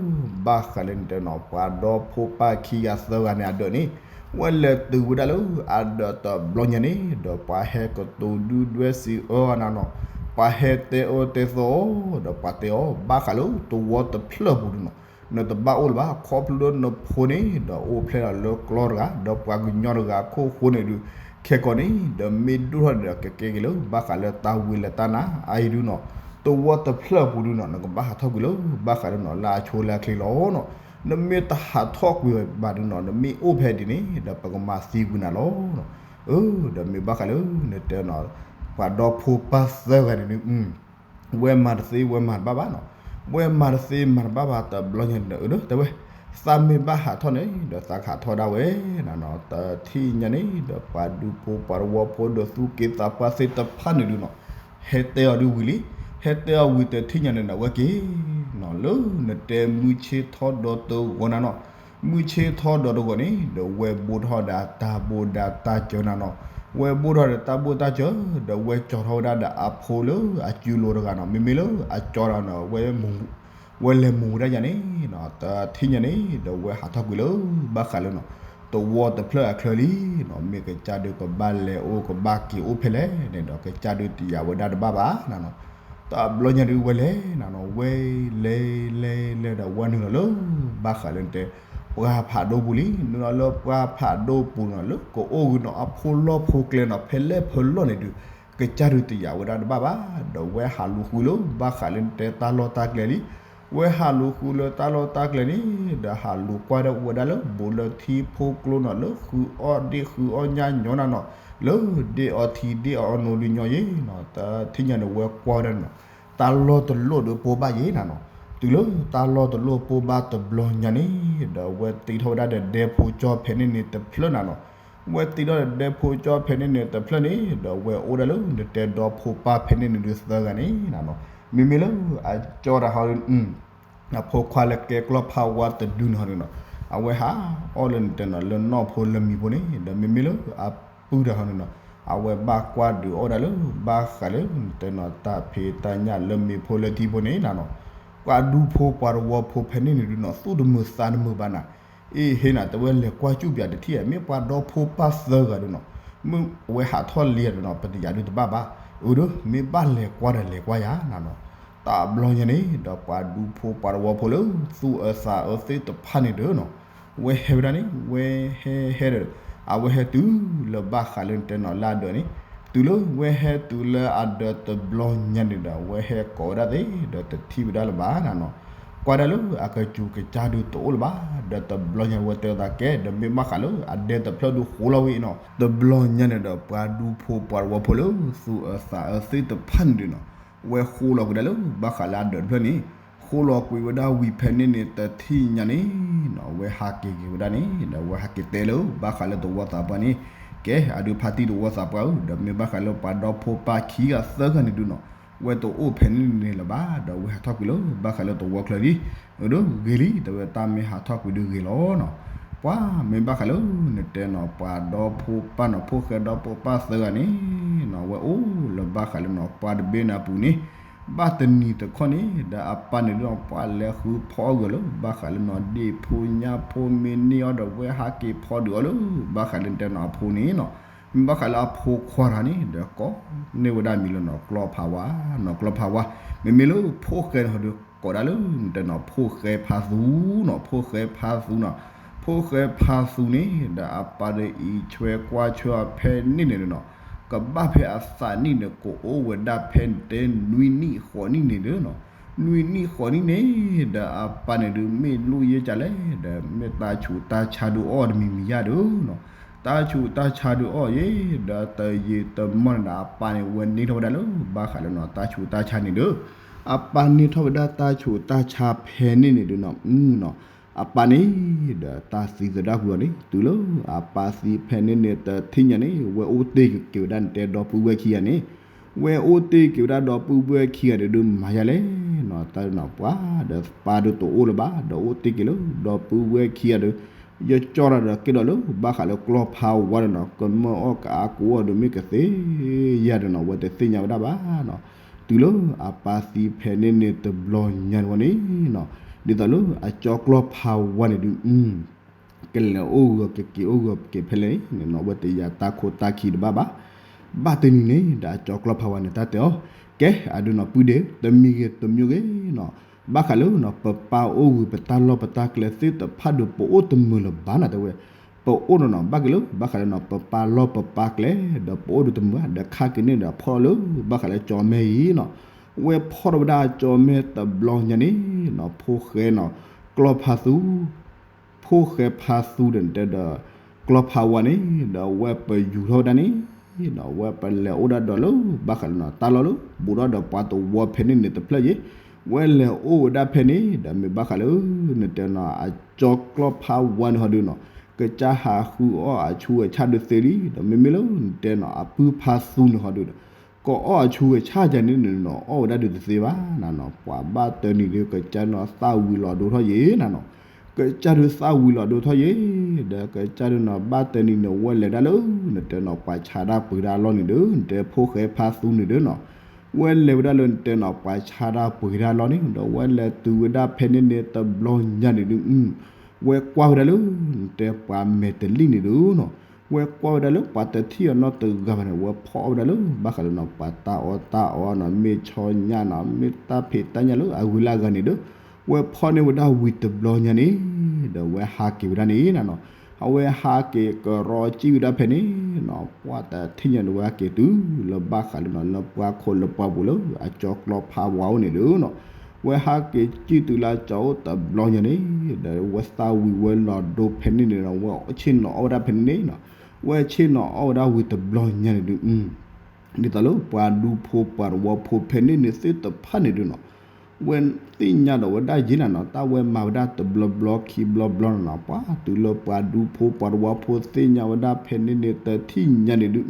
ဘၣ်ဃးလၢနတဲနီၤ ပှၤဒီဖိပၢ်ခံဂၤသၢဂၤန့ၣ်အဒၢးန့ၣ် ဝဲလဲၤတုၤဝဲဒၣ်လၢအဒၢးတဘျီညါန့ၣ် ဒီးပှၤဟဲကတိၤဒုၣ်ဒွဲၣ်စံးအၢအီၤနၤနီၤ, ပှၤဟဲတဲအၢတဲသီအီၤ ဒီးပှၤတဲအီၤ ဘၣ်ဃးလၢသဝီတဖျၢၣ်ပူၤဒုးနီၤ နတဘၣ်အိၣ်လၢၤဘၣ် ခီဖျိလၢနဖိန့ၣ် ဒီးအိၣ်ဖျဲၣ်လီၤလၢကျီတဂၤ ဒီးပှၤကညီတဂၤအခိၣ်ဃိန့ၣ်ဒုး ခဲကိာ်န့ၣ် ဒီးမ့ၢ်ဒိၣ်ထီၣ်ဒီး ကကဲက့ၤလၢ ဘၣ်ဃးလၢတၢ်ဝံလၢတၢ်နါ အအံၤဒုးနီၤ သဝီတဖျၢၣ်ပူၤဒုးနီၤ နကဘၣ်ဟးထီၣ်ကွံာ်လၢ ဘၣ်ဃးလၢနီၤ လၢအဆိလၢအချ့လီၤနီၤ, နမ့ၢ်တဟးထီၣ်ကွံာ်ဘၣ်ဒုးနီၤ နမ့ၢ်အိၣ်ဖဲဒ်န့ၣ် ဒီးပကမၤသံကွံာ်နၤလီၤ. အၢ ဒီးမ့ၢ်ဘၣ်ဃးလၢ နတဲနီၤ ပှၤဒီဖိပၢ်သၢဂၤန့ၣ်ဒုး ဝဲမၤတသ့ ဝဲမၤတဘၣ်ဘၣ်နီၤ, ဝဲမၤတသ့မၤတဘၣ်ဘၣ် တဘျီညါန့ၣ်ဒီး အၢ တဲဝဲ, သးမ့ၢ်ဘၣ်ဟးထီၣ်န့ၣ် ဒီးသးကဟးထီၣ်ဒၣ်ဝဲနၤနီၤ, တထံၣ်ညါန့ၣ် ဒီးပှၤဒူဖိပှၤသဝီဖိဒီးသူၣ်က့သးပှၢ်သ့ၣ်တဖၣ်န့ၣ်ဒုးနီၤ, ဟဲတဲအီၤဒုးဝံၤလံ, ဟဲတဲအီၤဝံၤတထံၣ်ညါန့ၣ်ဒီး အဝဲက့ၤနီၤ လၢနတဲမုၢ်ဆ့ၣ်ထီၣ်ဒီးတဂီၤနၤနီၤ, မုၢ်ဆ့ၣ်ထီၣ်ဒီးတဂီၤန့ၣ် ဒီးဝဲဘိၣ်ထီၣ်ဒီးတၢ်ဘိၣ်ဒီးတၢ်စၢၤနၤနီၤ, ဝဲဘိၣ်ထီၣ်ဒီးတၢ်ဘိၣ်တၢ်စၢၤ ဒီးဝဲကၠီၤထီၣ်ဝဲဒၣ်ဒီးအဖိလၢအစုလိၤတဂၤနီၤ, မ့မ့ၢ်လၢအကၠီၤဒီးနီၤ ဝဲ ဝဲလဲၤမူၤဝဲဒၣ်ယၤန့ၣ်နီၤ, တထံၣ်ညါန့ၣ် ဒီးဝဲဟးထီၣ်ကွံာ်လၢ ဘၣ်ဃးလၢနီၤ သဝီတဖျၢၣ်အချၢလံနီၤ, မ့ၢ်ကစၢ်ဒုးကဘၣ်လဲၤအိၣ်ကဘၣ်က့ၤအိၣ်ဖဲလဲၣ်န့ၣ်ဒီး ကစၢ်ဒုးတယာ်ဝဲဒၣ်တဘၣ်ဘၣ်နၤနီၤ, တဘျီညါဒုးဝဲလဲၤနၤနီၤ, ဝဲလဲၤလဲၤလဲၤဒီးဝဲနုာ်လီၤလၢ ဘၣ်ဃးလၢနတဲ ပှၢ်ဖးဒိၣ်ပူၤလံ, နုာ်လီၤလၢပှၢ်ဖးဒိၣ်ပူၤနီၤ လၢကအိၣ်ဂ့ၤနီၤ အဖိလီၢ်ဖိကျဲနီၤ ဖဲလဲၣ်ဖဲလဲၣ်န့ၣ်ဒုး ကစၢ်ဒုးတယာ်ဝဲဒၣ်တဘၣ်ဘၣ်, ဒီးဝဲဟးလူၤဃုလၢ ဘၣ်ဃးလၢနတဲတၢ်လီၢ်တၢ်ကျဲလံ, ဝဲဟးလူၤဃုလၢတၢ်လီၢ်တၢ်ကျဲန့ၣ် ဒီးဟးလူၤကွၢ်ဒၣ်ဝဲဒၣ်လၢ ဘူးလၢထံဖိကျိနီၤ လၢဃုအီၣ်ဒ့ၣ်ဃုအီၣ်ညၣ်ညီနၤနီၤ, လၢဒ့ၣ်အီထံဒ့ၣ်အီနိဒုးညီယ့ၣ်နီၤ, တထံၣ်ညါန့ၣ် ဝဲကွၢ်ဝဲဒၣ်နီၤ တၢ်လီၢ်တလိၣ်ဒီးပိၢ်ဘၣ်ယ့ၣ်နၤနီၤ, တုၤလၢတၢ်လီၢ်တလိၣ်ပိၢ်ဘၣ်တဘျီညါန့ၣ် ဒီးဝဲတ့ထီၣ်ဝဲဒၣ်ဒီးဒဲဖိကၠီဖဲန့ၣ်န့ၣ်တဖျၢၣ်နၤနီၤ, ဝဲတ့ထီၣ်ဒီးဒဲဖိကၠီဖဲန့ၣ်န့ၣ်တဖျၢၣ်န့ၣ် ဒီးဝဲအိၣ်ဒၣ်လၢနတဲဒီဖိပၢ်ဖဲန့ၣ်န့ၣ်ဒုးသၢဂၤန့ၣ်နၤနီၤ, မ့မ့ၢ်လၢအကၠီတဟီ အဖိခွါလၢကဲကျီၢ်ဖးဝါတဒုန့ၣ်ဟီန့ၣ်နီၤ, အဝဲဟးအီၣ်လၢနတဲနီၤ လၢနီၢ်ဖိလၢမံၤဖိန့ၣ် ဒီးမ့မ့ၢ်လၢအပုၢ်တဟီန့ၣ်နီၤ, အဝဲဘၣ်ကွၢ်ဒုးအီၣ်ဒၣ်လၢ ဘၣ်ဃးလၢနတဲနီၤ တၢ်ဖံးတၢ်ညၣ်လၢမ့ၤဖိလၢထံဖိန့ၣ်နၤနီၤ, ပှၤဒူဖိပှၤသဝီဖိဖဲန့ၣ်န့ၣ်ဒုးနီၤ သူၣ်တမုာ်သးတမုာ်ဘၣ်နၤ, အ့ၣ် ဟ့နၤ တဲဝဲလဲၤကွၢ်စူၣ်ပၠးတထံၣ်ဧါ, မ့ၢ်ပှၤဒီဖိပၢ်သၢဂၤဒုးနီၤ, မ့ၢ်အဝဲဟးထီၣ်လံယၤဒုးနီၤ ပတယာ်ဒုးတဘၣ်ဘၣ်, အၢ ဒီး မ့ၢ်ဘၣ်လဲၤကွၢ်ဒီးလဲၤကွၢ်ယၤနၤနီၤ, တဘျီညါန့ၣ် ဒီးပှၤဒူဖိပှၤသဝီဖိလၢ သူၣ်အၢသးအၢသ့ၣ်တဖၣ်န့ၣ်ဒီးနီၤ, ဝဲဟဲဝဲဒၣ်န့ၣ် ဝဲဟဲဟဲဒီး အဝဲဟဲတုၤလၢဘၣ်ဃးလၢနတဲနီၤလၢအဒၢးန့ၣ်, တုၤလၢဝဲဟဲတုၤလၢအဒၢးတဘျီညါန့ၣ်ဒီး ဝဲဟဲကိးဝဲဒၣ်သ့ၣ်ဒီးတထံၣ်ဝဲဒၣ်လၢၤဘၣ်နၤနီၤ, ကွၢ်ဒၣ်လၢအကစူၤကစၢ်ဒုးတအိၣ်လၢၤဘၣ်, ဒီးတဘျီညါဝဲတဲအသးကဲ ဒီးမ့ၢ်ဘၣ်ဃးလၢအဒဲတဖျၢၣ်ဒုးဃိလီၤဝံၤနီၤ, တဘျီညါန့ၣ်ဒီးပှၤဒူဖိပှၤသဝီဖိလၢ သူၣ်အၢသးအၢသ့ၣ်တဖၣ်န့ၣ်ဒုးနီၤ, ဝဲဃိလီၤကွံာ်ဒၣ်လၢ ဘၣ်ဃးလၢအဒၢးတဖျၢၣ်န့ၣ်, ဃိလီၤကွံာ်ဝဲဒၣ်ဝံၤဖဲန့ၣ်န့ၣ်တထံၣ်ညါန့ၣ်နီၤ, ဝဲဟးက့ၤက့ၤဝဲဒၣ်န့ၣ် ဒီးဝဲဟးက့ၤတဲလၢ ဘၣ်ဃးလၢသဝီသးပှၢ်န့ၣ်, ကဲ အဒုးဖါတံၢ်သဝီသးပှၢ်ဧၢ, ဒီးမ့ၢ်ဘၣ်ဃးလၢပှၤဒီဖိပၢ်ခံဂၤသၢဂၤန့ၣ်ဒုးနီၤ, ဝဲတအိၣ်ဖဲန့ၣ်န့ၣ်လၢၤဘၣ်, ဒီးဝဲဟးထီၣ်ကွံာ်လၢ ဘၣ်ဃးလၢသဝီချၢလံ, အၢ ဒီးဂ့ၤလံ, တဲဝဲတၢ်မ့ၢ်ဟးထီၣ်ကွံာ်ဒုးဂ့ၤလီၤနီၤ, ပှၤမ့ၢ်ဘၣ်ဃးလၢ နတဲနီၤ ပှၤဒီဖိပၢ်နီၤ ဖိၣ်ဃဲဒီဖိပၢ်သၢဂၤန့ၣ်နီၤ, ဝဲအိၣ်လၢဘၣ်ဃးလၢနီၤ ပှၤတဘ့ၣ်န့ၣ်အပူၤန့ၣ်, ဘၣ်တနံၤတခီန့ၣ် ဒီးအပၢ်န့ၣ်ဒုးနီၤ ပှၤလဲၤဃုဖီအီၣ်ဂၢၢ်လၢ ဘၣ်ဃးလၢနီၤ ဒ့ၣ်ဖိညၣ်ဖိမ့ၢ်န့ၢ်အီၤဒီး ဝဲဟးက့ၤဖီဒုးအီၤလၢ ဘၣ်ဃးလၢနတဲနီၤအဖိန့ၣ်နီၤ, မ့ၢ်ဘၣ်ဃးလၢအဖိခွါတဂၤန့ၣ်ဒီး ကိးန့ၢ်ဝဲဒၣ်မံၤလၢနီၢ်ကျီဖးဝါ, နီၢ်ကျီဖးဝါ, မ့မ့ၢ်လၢဖိၣ်ဃဲန့ၣ်ဟီဒီး ကိးဒၣ်လၢနတဲနီၢ်ဖိၣ်ဃဲဖါသူနီၢ်, ဖိၣ်ဃဲဖါသူနီၢ်, ဖိၣ်ဃဲဖါသူန့ၣ်ဒီး အပၢ်ဒီးအံးဆွဲကွၢ်ဆွဲအီၤဖဲန့ၣ်န့ၣ်နီၢ်, ကဘၣ်ဖဲအသးနံၣ်န့ၣ် ကအိၣ်ဝဲဒၣ်ဖဲနတဲနွံနံၣ်ဃိးနံၣ်န့ၣ်ဒီးနီၢ်, နွံနံၣ်ဃိးနံၣ်န့ၣ်ဒီး အပၢ်န့ၣ်ဒုး မ့ၢ်လိၣ်ယဲၢ်ကလဲၣ်ဒီး မ့ၢ်တၢ်ဆူးတၢ်ဆါဒုးအီၣ်တမံၤမံၤယါဒီးနီၢ်, တၢ်ဆူးတၢ်ဆါဒုးအီၣ်ယဲၢ်ဒီး တယံာ်တမီၢ်န့ၣ်ဒီး အပၢ်န့ၣ် ဝဲန့ၢ်ထီၣ်ဝဲဒၣ်လၢဘၣ်ဃးလၢနီၢ် တၢ်ဆူးတၢ်ဆါန့ၣ်ဒီး, အပၢ်န့ၢ်ထီၣ်ဝဲဒၣ်တၢ်ဆူးတၢ်ဆါဖဲန့ၣ်န့ၣ်ဒီးနီၢ်, အပၢ်န့ၣ်ဒီး တၢ်သံသဒၣ်ကွံာ်အီၤန့ၣ် တုၤလၢအပၢ်သံဖဲန့ၣ်န့ၣ် တထံၣ်ညါန့ၣ် ဝဲအိၣ်တ့ၢ်က့ၤဝဲဒၣ်နတဲဒီပုၢ်ဝဲၢ်ခံဂၤန့ၣ်, ဝဲအိၣ်တ့ၢ်က့ၤဝဲဒၣ်ဒီပုၢ်ဝဲၢ်ခံဂၤန့ၣ်ဒုး မၤယါလဲၣ်နီၢ်, တၢ်နီၢ်ပှၤဒီးပၢ်ဒုးတအိၣ်လၢၤဘၣ် ဒီးအိၣ်တ့ၢ်က့ၤလၢဒီပုၢ်ဝဲၢ်ခံဂၤဒီး ယကၠီၣ်တၢ်ဒီးကဲဒီးလၢဘၣ်ဃးလၢကျီဖးဝါဒီးနီၢ်, ကမၢအီၣ်ကအါကိးအီၣ်ဒီး မ့ၢ်ကသ့ယါဒီးနီၢ် ဝဲတသ့ၣ်ညါဝဲဒၣ်ဘၣ်နီၢ်, တုၤလၢအပၢ်သံဖဲန့ၣ်န့ၣ်တဘျီညါန့ၣ်ဝဲန့ၣ်နီၢ်, ဒ်သိးလၢအကၠီကျီဖးဝါန့ၣ်ဒုး ကလဲၤအိၣ်ဂၢၢ်ကက့ၤအိၣ်ဂၢၢ်က့ၤဖဲလဲၣ်န့ၣ်နီၢ် ဝဲတယာ်တၢ်ခိတၢ်ခံတဘၣ်ဘၣ်. ဘၣ်တနံၤန့ၣ်ဒီး အကၠီကျီဖးဝါန့ၣ် တၢ်တဲအီၤ, ကဲ အဒုးနီၢ်ပုၢ်ဒ့ၣ် တမံၤဂ့ၤတမံၤဂ့ၤနီၢ်, ဘၣ်ဃးလၢနီၢ် ပပၢ်အိၣ်ဂ့ၤ ပတၢ်လီၢ်ပတၢ်ကျဲသ့ၣ်တဖၣ်ဒီး ပအိၣ်တမုာ်လၢၤဘၣ်နီၢ် တဲဝဲ, ပအိၣ်နီၢ်နီၢ် ဘၣ်က့ၤလၢ ဘၣ်ဃးလၢနီၢ် ပပၢ်လီၢ်ပပၢ်ကျဲ ဒီးပအိၣ်ဒီးတမုာ်ဘၣ် ဒီးခါက့ၤန့ၣ်ဒီး ဖီၣ်လၢဘၣ်ဃးလၢကၠီမဲအံၤနီၢ်, ဝဲဖီၣ်ထီၣ်ဝဲဒၣ်ကၠီမဲတဘျီညါန့ၣ်နီၢ် ဖိၣ်ဃဲနီၢ် ကျီဖးသူ ဖိၣ်ဃဲဖါသူဒီးနတဲဒီး ကျီဖးဝါန့ၣ်ဒီး ဝဲပယူၤထီၣ်ဝဲဒၣ်န့ၣ်နီၢ် ဝဲပလဲၤအိၣ်ဒၣ်ဒီးလၢ ဘၣ်ဃးလၢနီၢ် တၢ်လီၢ်လၢ ဘူးထီၣ်ဒီးပှၤတဝီဖဲန့ၣ်န့ၣ်တဖျၢၣ်ယဲၢ်, ဝဲလဲၤအိၣ်ဝဲဒၣ်ဖဲန့ၣ်ဒီး မ့ၢ်ဘၣ်ဃးလၢ နတဲနီၢ် အကၠီကျီဖးဝါန့ၣ်ဟီဒုးနီၢ် ကစၢ်ဟးဃုအီၣ်အဆူၣ်အဆၣ်ဒုးသ့လံ, ဒီးမ့မ့ၢ်လၢနတဲနီၢ် အပုၢ်ဖါသူန့ၣ်ဟီဒုးဒီး ကအီၣ်အဆူၣ်အဆၣ်ကန့ၣ်န့ၣ်နီၢ် အီၣ်ဝဲဒၣ်ဒုးတသ့ဘၣ်နနီၢ်, ပှၤဘၣ်တနံၤဒီး ကစၢ်နီၢ်သၣ်ဝံၤလီၤဒိထီၣ်ယဲၢ်နနီၢ်, ကစၢ်ဒုးသၣ်ဝံၤလီၤဒိထီၣ်ယဲၢ်, ဒီးကစၢ်ဒုးနီၢ် ဘၣ်တနံၤန့ၣ် ဝဲလဲၤဒၣ်လၢ နတဲနီၢ် ပှၤဆါတၢ်ပှ့ၤတၢ်အလီၢ်န့ၣ်ဒီး နတဲဖိၣ်ဃဲဖါသူန့ၣ်ဒီးနီၢ်, ဝဲလဲၤဝဲဒၣ်လၢ နတဲနီၢ် ပှၤဆါတၢ်ပှ့ၤတၢ်အလီၢ်န့ၣ် ဒီးဝဲလဲၤတုၤဝဲဒၣ်ဖဲန့ၣ်န့ၣ်တဘျီညါန့ၣ်ဒုး ဝဲကွၢ်ဝဲဒၣ်လၢ နတဲပှၤမဲာ်တလံၣ်န့ၣ်ဒုးနီၢ်, ဝဲကွၢ်ဝဲဒၣ်လၢပှၤတထံၣ်အီၤနီတဂၤဘၣ်န့ၣ် ဝဲဖီၣ်အီၣ်ဝဲဒၣ်လၢ ဘၣ်ဃးလၢနီၢ် ပှၤတၢ်အီၣ်တၢ်အီနီၢ် မ့ၢ်ဆီညၣ်နီၢ် မ့ၢ်တၢ်ဖံးတၢ်ညၣ်လၢအဂုၤလၢအဂၤန့ၣ်ဒီး ဝဲဖီၣ်န့ၢ်ဝဲဒၣ်ဝံၤတဘျီညါန့ၣ် ဒီးဝဲဟးက့ၤဝဲဒၣ်န့ၣ်နနီၢ်, အဝဲဟးက့ၤကရီကံၣ်ဝဲဒၣ်ဖဲန့ၣ်နီၢ် ပှၤတထံၣ်ညါန့ၣ် ဝဲဟးက့ၤတုၤလၢဘၣ်ဃးလၢနီၢ် လၢပှၤခိၣ်လၢပှၤဘိၣ်လၢ အကၠီကျီဖးဝါအိၣ်န့ၣ်ဒီးနီၢ် ဝဲဟးက့ၤကံၣ်တုၤလၢအကၠီအိၣ်တဘျီညါန့ၣ် ဒီးဝဲသၣ်ဝံၤဝဲလီၤဒိဖဲန့ၣ်န့ၣ်ဒီး ဝဲဆ့ၣ်နီၤအီၣ်ဝဲဒၣ်ဖဲန့ၣ်န့ၣ်နီၢ်, ဝဲဆ့ၣ်နီၤအီၣ်ဝဲဒၣ်ဝံၤတဘျီညါန့ၣ်ဒုး ဒ်သိးလၢပှၤဒူဖိပှၤတဝီဖိဖဲန့ၣ်န့ၣ်သ့ၣ်တဖၣ်န့ၣ်ဒုးနီၢ် ဝဲသ့ၣ်ညါဒီးဝဲဒၣ်ယဲၢ်နနီၢ် တၢ်ဝဲမၤဝဲဒၣ်တဘျီဘျီခံဘျီဘျီနနီၢ် ပှၤတုၤလၢပှၤဒူဖိပှၤတဝီဖိသ့ၣ်ညါဝဲဒၣ်ဖဲန့ၣ်န့ၣ် တထံၣ်ညါန့ၣ်ဒုး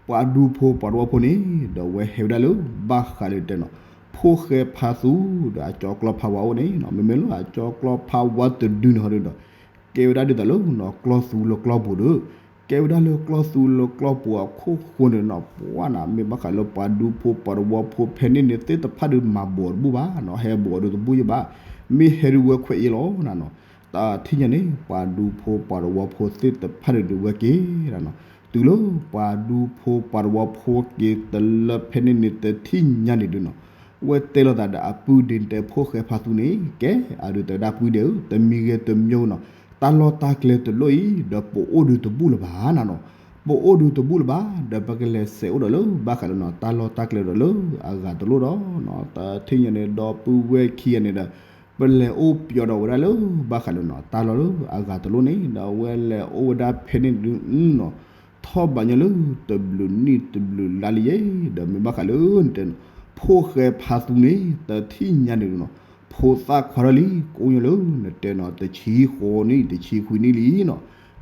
ပှၤဒူဖိပှၤတဝီဖိန့ၣ် ဒီးဝဲဟဲဝဲဒၣ်လၢ ဘၣ်ဃးလၢတဲနီၢ် ဖိၣ်ဃဲဖါသူ ဒီးအကၠီကျီဖးဝါအိၣ်န့ၣ်နီၢ် မ့မ့ၢ်လၢအကၠီကျီဖးဝါတဒုန့ၣ်ဟီဒုးဒီး ကဲဝဲဒၣ်ဒ်သိးလၢနီၢ် ကျီသူလၢကျီပူၤဒီး ကဲဝဲဒၣ်လၢကျီသူလၢကျီပူၤအခိၣ်ဃိန့ၣ်နီၢ် ပှၤနၤ မ့ၢ်ဘၣ်ဃးလၢပှၤဒူဖိပှၤတဝီဖိဖဲန့ၣ်န့ၣ်သ့ၣ်တဖၣ်ဒီး မၤဘိးတဘူၣ်ဘၣ်နီၢ် ဟဲဘိးဒီးတဘူၣ်ယဲၢ်ဘၣ် မ့ၢ်ဟဲဒုးဝဲခွဲးအံၤလီၤနနီၢ် တထံၣ်ညါန့ၣ် ပှၤဒူဖိပှၤတဝီဖိသ့ၣ်တဖၣ်န့ၣ်ဒုးဝဲက့ၤနနီၢ် တုၤလၢပှၤဒူဖိပှၤတဝီဖိက့ၤတလၢဖဲန့ၣ်န့ၣ် တထံၣ်ညါန့ၣ်ဒုးနီၢ် ဝဲတဲလိာ်သးဒီးအပုၢ်ဒ့တဲဖိၣ်ဃဲဖါသူန့ၣ် ကဲ အဒုးတဲဝဲဒၣ်ပုၢ်ဒ့ဧၢ တမံၤဂ့ၤတမံၤနီၢ် တၢ်လီၢ်တၢ်ကျဲတလိၣ်အံၤ ဒီးပအိၣ်ဒုးတဘူၣ်လၢၤဘၣ်နနီၢ် ပအိၣ်ဒုးတဘူၣ်လၢၤဘၣ် ဒီးပကလဲၤစဲးအိၣ်ဒီးလၢ ဘၣ်ဃးလၢနီၢ် တၢ်လီၢ်တၢ်ကျဲဒီးလၢအဂၤတလိၣ်ဒီးနီၢ် တထံၣ်ညါန့ၣ် ဒီပုၢ်ဝဲၢ်ခံဂၤန့ၣ်ဒီး ပလဲၤအိၣ်ပျီဒီးဝဲဒၣ်လၢ ဘၣ်ဃးလၢနီၢ် တၢ်လီၢ်လၢအဂၤတလိၣ်န့ၣ် ဒီးဝဲလဲၤအိၣ်ဝဲဒၣ်ဖဲန့ၣ်ဒုးနီၢ် ထီၣ်ဘးညီလၢတဘျုးနံၣ်တဘျုးလါလံယဲၢ် ဒီးမ့ၢ်ဘၣ်ဃးလၢနတဲနီၢ် ဖိၣ်ဃဲဖါသူန့ၣ် တထံၣ်ညါန့ၣ်ဒုးနီၢ် ဖိသၣ်ခွါထီၣ်လံ ကအိၣ်ညီလၢနတဲနီၢ် တဆံဃိးနံၣ် တဆံခွံနံၣ်လံနီၢ်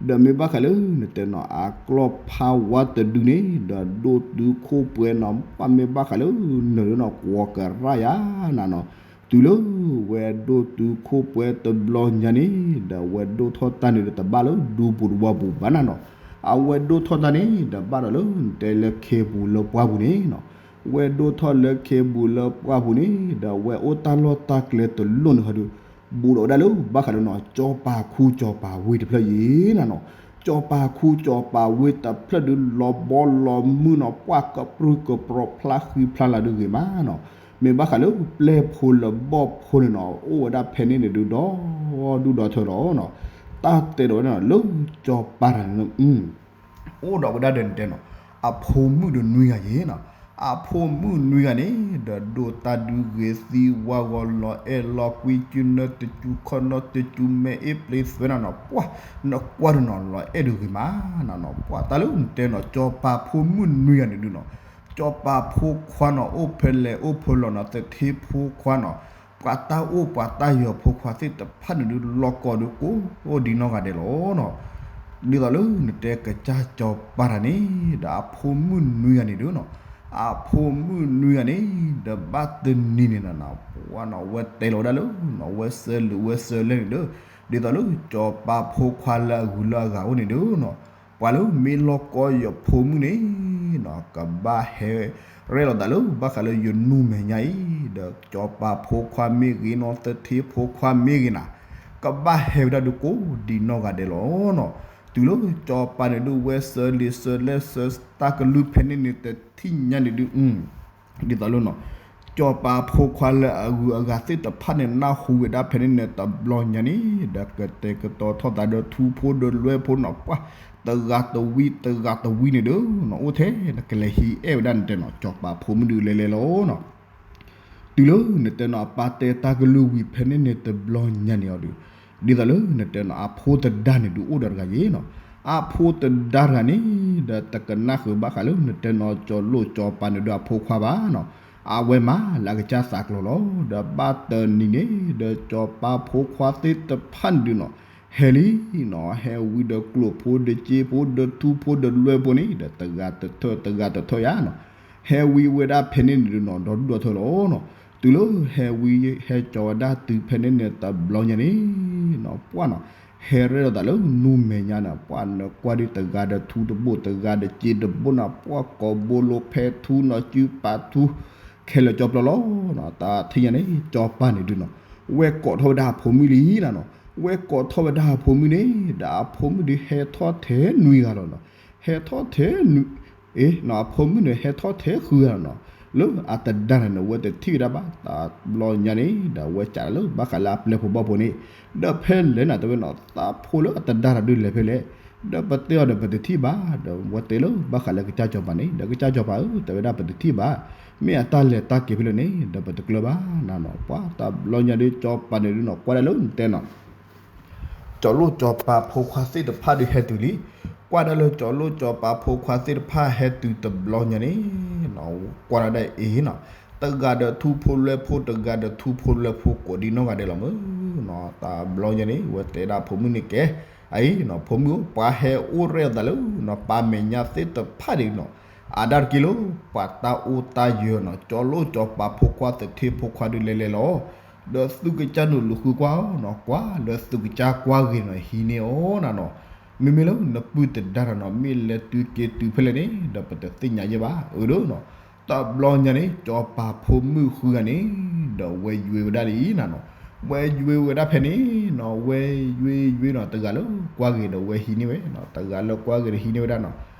ဒီးမ့ၢ်ဘၣ်ဃးလၢနတဲနီၢ် အကျီၢ်ဖးဝါတဒုန့ၣ် ဒီးဒိၣ်တုာ်ခိၣ်ပှဲၤနီၢ် ဘၣ်မ့ၢ်ဘၣ်ဃးလၢနတဲနီၢ် ကွီၤကရၣ်ယါနနီၢ် တုၤလၢဝဲဒိၣ်တုာ်ခိၣ်ပှဲၤတဘျီညါန့ၣ် ဒီးဝဲဒိၣ်ထီၣ်တၢ်န့ၣ်ဒီးတဘၣ်လၢဒူပူၤတဝီပူၤဘၣ်နနီၢ် အဝဲဒိၣ်ထီၣ်တၢ်န့ၣ် ဒီးဘၣ်ဒီးလၢနတဲလၢခ့ပူၤလၢပှၢ်ပူၤန့ၣ်နီၢ် ဝဲဒိၣ်ထီၣ်လၢခ့ပူၤလၢပှၢ်ပူၤန့ၣ် ဒီးဝဲအိၣ်တၢ်လီၢ်တၢ်ကျဲတလိၣ်န့ၣ်ဟီဒီး ဘူးဒီးဝဲဒၣ်လၢဘၣ်ဃးလၢနီၢ် ကၠီၤပၤခူကၠီၤပၤဝ့ၢ်တဖျၢၣ်အံၤနနီၢ် စီၤပၤခူ စီၤပၤဝ့တဖျၢၣ်ဒုး လီၤဘီလီၤမုၢ်နီၤ, ပှၢ်ကပြုၢ်ကပြီၤဖျါဃံဖျါလၤဒုးဂ့ၤမးနီၤ. မ့ၢ်ဘၣ်ဃးလၢပျဲၢ်ဖိလၢဘီၣ်ဖိန့ၣ်နီၤ, အိၣ်ဝဲဒၣ်ဖဲန့ၣ်န့ၣ်ဒုး ဒီဒူၣ်ဒီထၢလီၤနီၤ. တၢ်တဲဒီးဝဲဒၣ်နီၤ လၢစီၤပၤတဂၤန့ၣ် အိၣ်ဒီးဝဲဒၣ်ဒီးနတဲနီၤ, အဖိမုၣ်ဒီးနွံဂၤယ့ၤနီၤ. အဖိမုၣ်နွံဂၤန့ၣ် ဒီးဒိၣ်တၢ်ဒုးဂ့ၤသံဝါဂီၤ လီၤအဲၣ်လီၤကွံ စုနၢတစူၤခီနီတစူၤ မဲအ့ၣ်ပျ့သွဲနၤနီၤ, ပှၢ် နကွၢ်ဒုးနီၤ လီၤအဲၣ်ဒုးဂ့ၤမးနီၤနီၤ. ပှၢ်တၢ်လၢနတဲနီၤ စီၤပၤဖိမုၣ်နွံဂၤန့ၣ်ဒုးနီၤ, စီၤပၤဖိခွါနီၤ အိၣ်ဖဲလဲၣ်အိၣ်ဖဲလဲၣ်နီၤ, သထ့ဖိခွါနီၤ, ပှၤတၢ်အိၣ်ပှၤတၢ်ယၢၤဖိခွါသ့ၣ်တဖၣ်န့ၣ်ဒုး လီၤကိးဒုးကိးဒ်နီၢ်ဂၤဒဲးလီၤနီၤ. ဒ်သိးလၢနတဲကစၢ်စီၤပၤတဂၤန့ၣ် ဒီးအဖိမုၣ်နွံဂၤန့ၣ်ဒုးနီၤ, အဖိမုၣ်နွံဂၤန့ၣ် ဒီးဘၣ်တနံၤန့ၣ်နီၤ ပှၢ်နီၤ ဝဲတဲလီၤဝဲဒၣ်လၢနီၤ ဝဲစၢလံာ်ဝဲစၢလဲၣ်န့ၣ်ဒီး ဒ်သိးလၢစီၤပၤဖိခွါလၢအဂုၤလၢအဂၤအိၣ်န့ၣ်ဒုးနီၤ, ပှၤလၢမ့ၢ်လီၤကိးယဖိမုၣ်န့ၣ်နီၤ ကဘၣ်ဟဲရဲၣ်လီၤသးလၢဘၣ်ဃးလၢယနူမဲာ်ညါအံၤ, ဒီးစီၤပၤဖိခွါမ့ၢ်ဂ့ၤနီၤ သထ့ဖိခွါမ့ၢ်ဂ့ၤနီၤ ကဘၣ်ဟဲဝဲဒၣ်ဒုးကိးဒ်နီၢ်ဂၤဒဲးလီၤနီၤ. တုၤလၢစီၤပၤန့ၣ်ဒုး ဝဲစၢလံာ်စၢလဲၣ်စၢတၢ်ကလုၢ်ဖဲန့ၣ်န့ၣ် တထံၣ်ညါန့ၣ်ဒုး ဒ်သိးလၢနီၤ စီၤပၤဖိခွါလၢအဂုၤအဂၤသ့ၣ်တဖၣ်န့ၣ် နၢ်ဟူဝဲဒၣ်ဖဲန့ၣ်န့ၣ် တဘျီညါန့ၣ် ဒီးကတဲာ်ကတီၤထီၣ်သးဒီးထူဖိဒီးလွဲဖိနီၤ ပှၢ် တဂၤတဝံတဂၤတဝံန့ၣ်ဒီးနီၤ အိၣ်ထဲနကလဲၤဟံးအဲၣ်ဝဲဒၣ်နတဲနီၤ စီၤပၤဖိမုၣ်ဒုးလဲၤလဲၤလီၤနီၤ. တုၤလၢနတဲနီၤ အပၢ်တဲတၢ်ကလုၢ်ဝံၤဖဲန့ၣ်န့ၣ် တဘျီညါန့ၣ်အီၤဒီး ဒ်သိးလၢနတဲနီၤ အဖိတဒါန့ၣ်ဒုးအိၣ်ဒီးတဂၤယ့ၤနီၤ. အဖိတဒါတဂၤန့ၣ် ဒီးတကနၣ်ဃုာ်ဘၣ်ဃးလၢနတဲနီၤ စီၤလိၣ်စီၤပၤန့ၣ်ဒုးအဖိခွါဘၣ်နီၤ. အဝဲမၤလၢအကစၢ်သးကျိၤလီၤ. ဒီးဘၣ်တနံၤန့ၣ် ဒီးစီၤပၤဖိခွါသ့ၣ်တဖၣ်န့ၣ်ဒုးနီၤ ဟဲလံနီၤ ဟဲဝံဒီးကျိာ်ဖိဒီးစ့ဖိဒီးထူဖိဒီးလွဲဖိန့ၣ် ဒီးတဂၤတထၢၣ်တဂၤတထၢၣ်ယါနီၤ ဟဲဝံဝဲဒၣ်ဖဲန့ၣ်န့ၣ်ဒုးနီၤ ဒီဒူၣ်ဒီထၢၣ်လီၤနီၤ. တုၤလၢဟဲဝံ ဟဲကၠီၤဝဲဒၣ်တုၤဖဲန့ၣ်န့ၣ် တဘျီညါန့ၣ်နီၤ ပှၢ်နီၤ ဟဲရဲၣ်လီၤသးလၢနူမဲာ်ညါန့ၣ် ပှၢ်နကွၢ်ဒုးတဂၤဒီးထူတဘိ တဂၤဒီးစ့တဘိနီၤ ပှၢ်ကိးဘိလိဖဲထူနီၤ စုပာ်ထူ ခဲလၢာ်ကၠီပျီလီၤနီၤ. တထံၣ်ညါန့ၣ် စီၤပၤန့ၣ်ဒုးနီၤ ဝဲကိးထီၣ်ဝဲဒၣ်အဖိမုၣ်လံနီၤနီၤ. ဝဲကိးထီၣ်ဝဲဒၣ်အဖိမုၣ်န့ၣ် ဒီးအဖိမုၣ်ဒုးဟဲထီၣ်ထဲနွံဂၤလီၤနီၤ. ဟဲထီၣ်ထဲနွံ အ့ နီၤ အဖိမုၣ်န့ၣ် ဟဲထီၣ်ထဲဃုဂၤလီၤနီၤ. လၢအတဒါန့ၣ်န့ၣ် ဝဲတထံၣ်ဝဲဒၣ်ဘၣ် တဘျီညါန့ၣ် ဒီးဝဲစံးလၢဘၣ်ဃးလၢအပျဲၢ်ဖိဘီၣ်ဖိန့ၣ် ဒီးဖဲလဲၣ်နၤတဲဝဲနီၤ သးဖိလၢအတဒါတၢ်ဒုးလဲၤဖဲလဲၣ် ဒီးပတဲအီၤဒီးပတထံၣ်ဘၣ် ဒီးဝဲတဲလၢဘၣ်ဃးလၢကစၢ်စီၤပၤန့ၣ် ဒီးကစၢ်စီၤပၤဧၢ တဲဝဲဒၣ်ပတထံၣ်ဘၣ် မ့ၢ်အတၢ်လဲၤတၢ်က့ၤဖဲလဲၣ်န့ၣ် ဒီးပတကျၢၤဘၣ်နၤနီၤ. ပှၢ်တဘျီညါဒုးစီၤပၤန့ၣ်ဒုးနီၤ ကွၢ်ဒၣ်လၢနတဲနီၤ စီၤလိၣ်စီၤပၤဖိခွါသ့ၣ်တဖၣ်ဒုးဟဲတုၤလံ. ကွၢ်ဒၣ်လၢစီၤလိၣ်စီၤပၤဖိခွါသ့ၣ်တဖၣ်ဟဲတုၤတဘျီညါန့ၣ် ကွၢ်ဒၣ်ဒ်အံၤနီၤ တဂၤဒီးထူဖိလွဲဖိ တဂၤဒီးထူဖိလွဲဖိကိးဒ်နီၢ်ဂၤဒဲးလီၤမးနီၤ. တဘျီညါန့ၣ် ဝဲတဲဒၣ်ဖိမုၣ်န့ၣ်ကဲ အံၤနီၤ ဖိမုၣ်ဧၢ ပှၤဟဲအိၣ်ရဲၣ်သးလၢနီၤ ပၢ်မဲာ်ညါသ့ၣ်တဖၣ်ဒ်နီၤ အဒါတက့ၢ်လၢ ပှၤတၢ်အိၣ်တၢ်ယၢၤနီၤ စီၤလိၣ်စီၤပၤဖိခွါသထ့ဖိခွါဒုးလဲၤလဲၤလီၤ. ဒီးသုကစၢ်နုာ်လူၤဃုကွၢ်အီၤနီၤ ကွၢ်လၢသုကစၢ်ကွၢ်ဂ့ၤနီၤ ဟံးန့ၢ်အီၤနၤနီၤ. မ့မ့ၢ်လၢနပုၢ်တဒါတၢ်နီၤ မ့ၢ်လဲၤတုၤက့ၤတုၤဖဲလဲၣ်န့ၣ် ဒီးပတသ့ၣ်ညါယဲၢ်ဘၣ် အၢဒီးနီၤ. တဘျီညါန့ၣ် စီၤပၤဖိမုၣ်ဃုဂၤန့ၣ် ဒီးဝဲယွ့ဝဲဒၣ်လံနၤနီၤ. ဝဲယွ့ဝဲဒၣ်ဖဲန့ၣ်နီၤ ဝဲယွ့ယွ့နီၤ တဂၤလၢကွၢ်ဂ့ၤဒီးဝဲဟံးန့ၢ်ဝဲနီၤ တဂၤလၢကွၢ်ဂ့ၤဒီးဟံးန့ၢ်ဝဲဒၣ်နီၤ.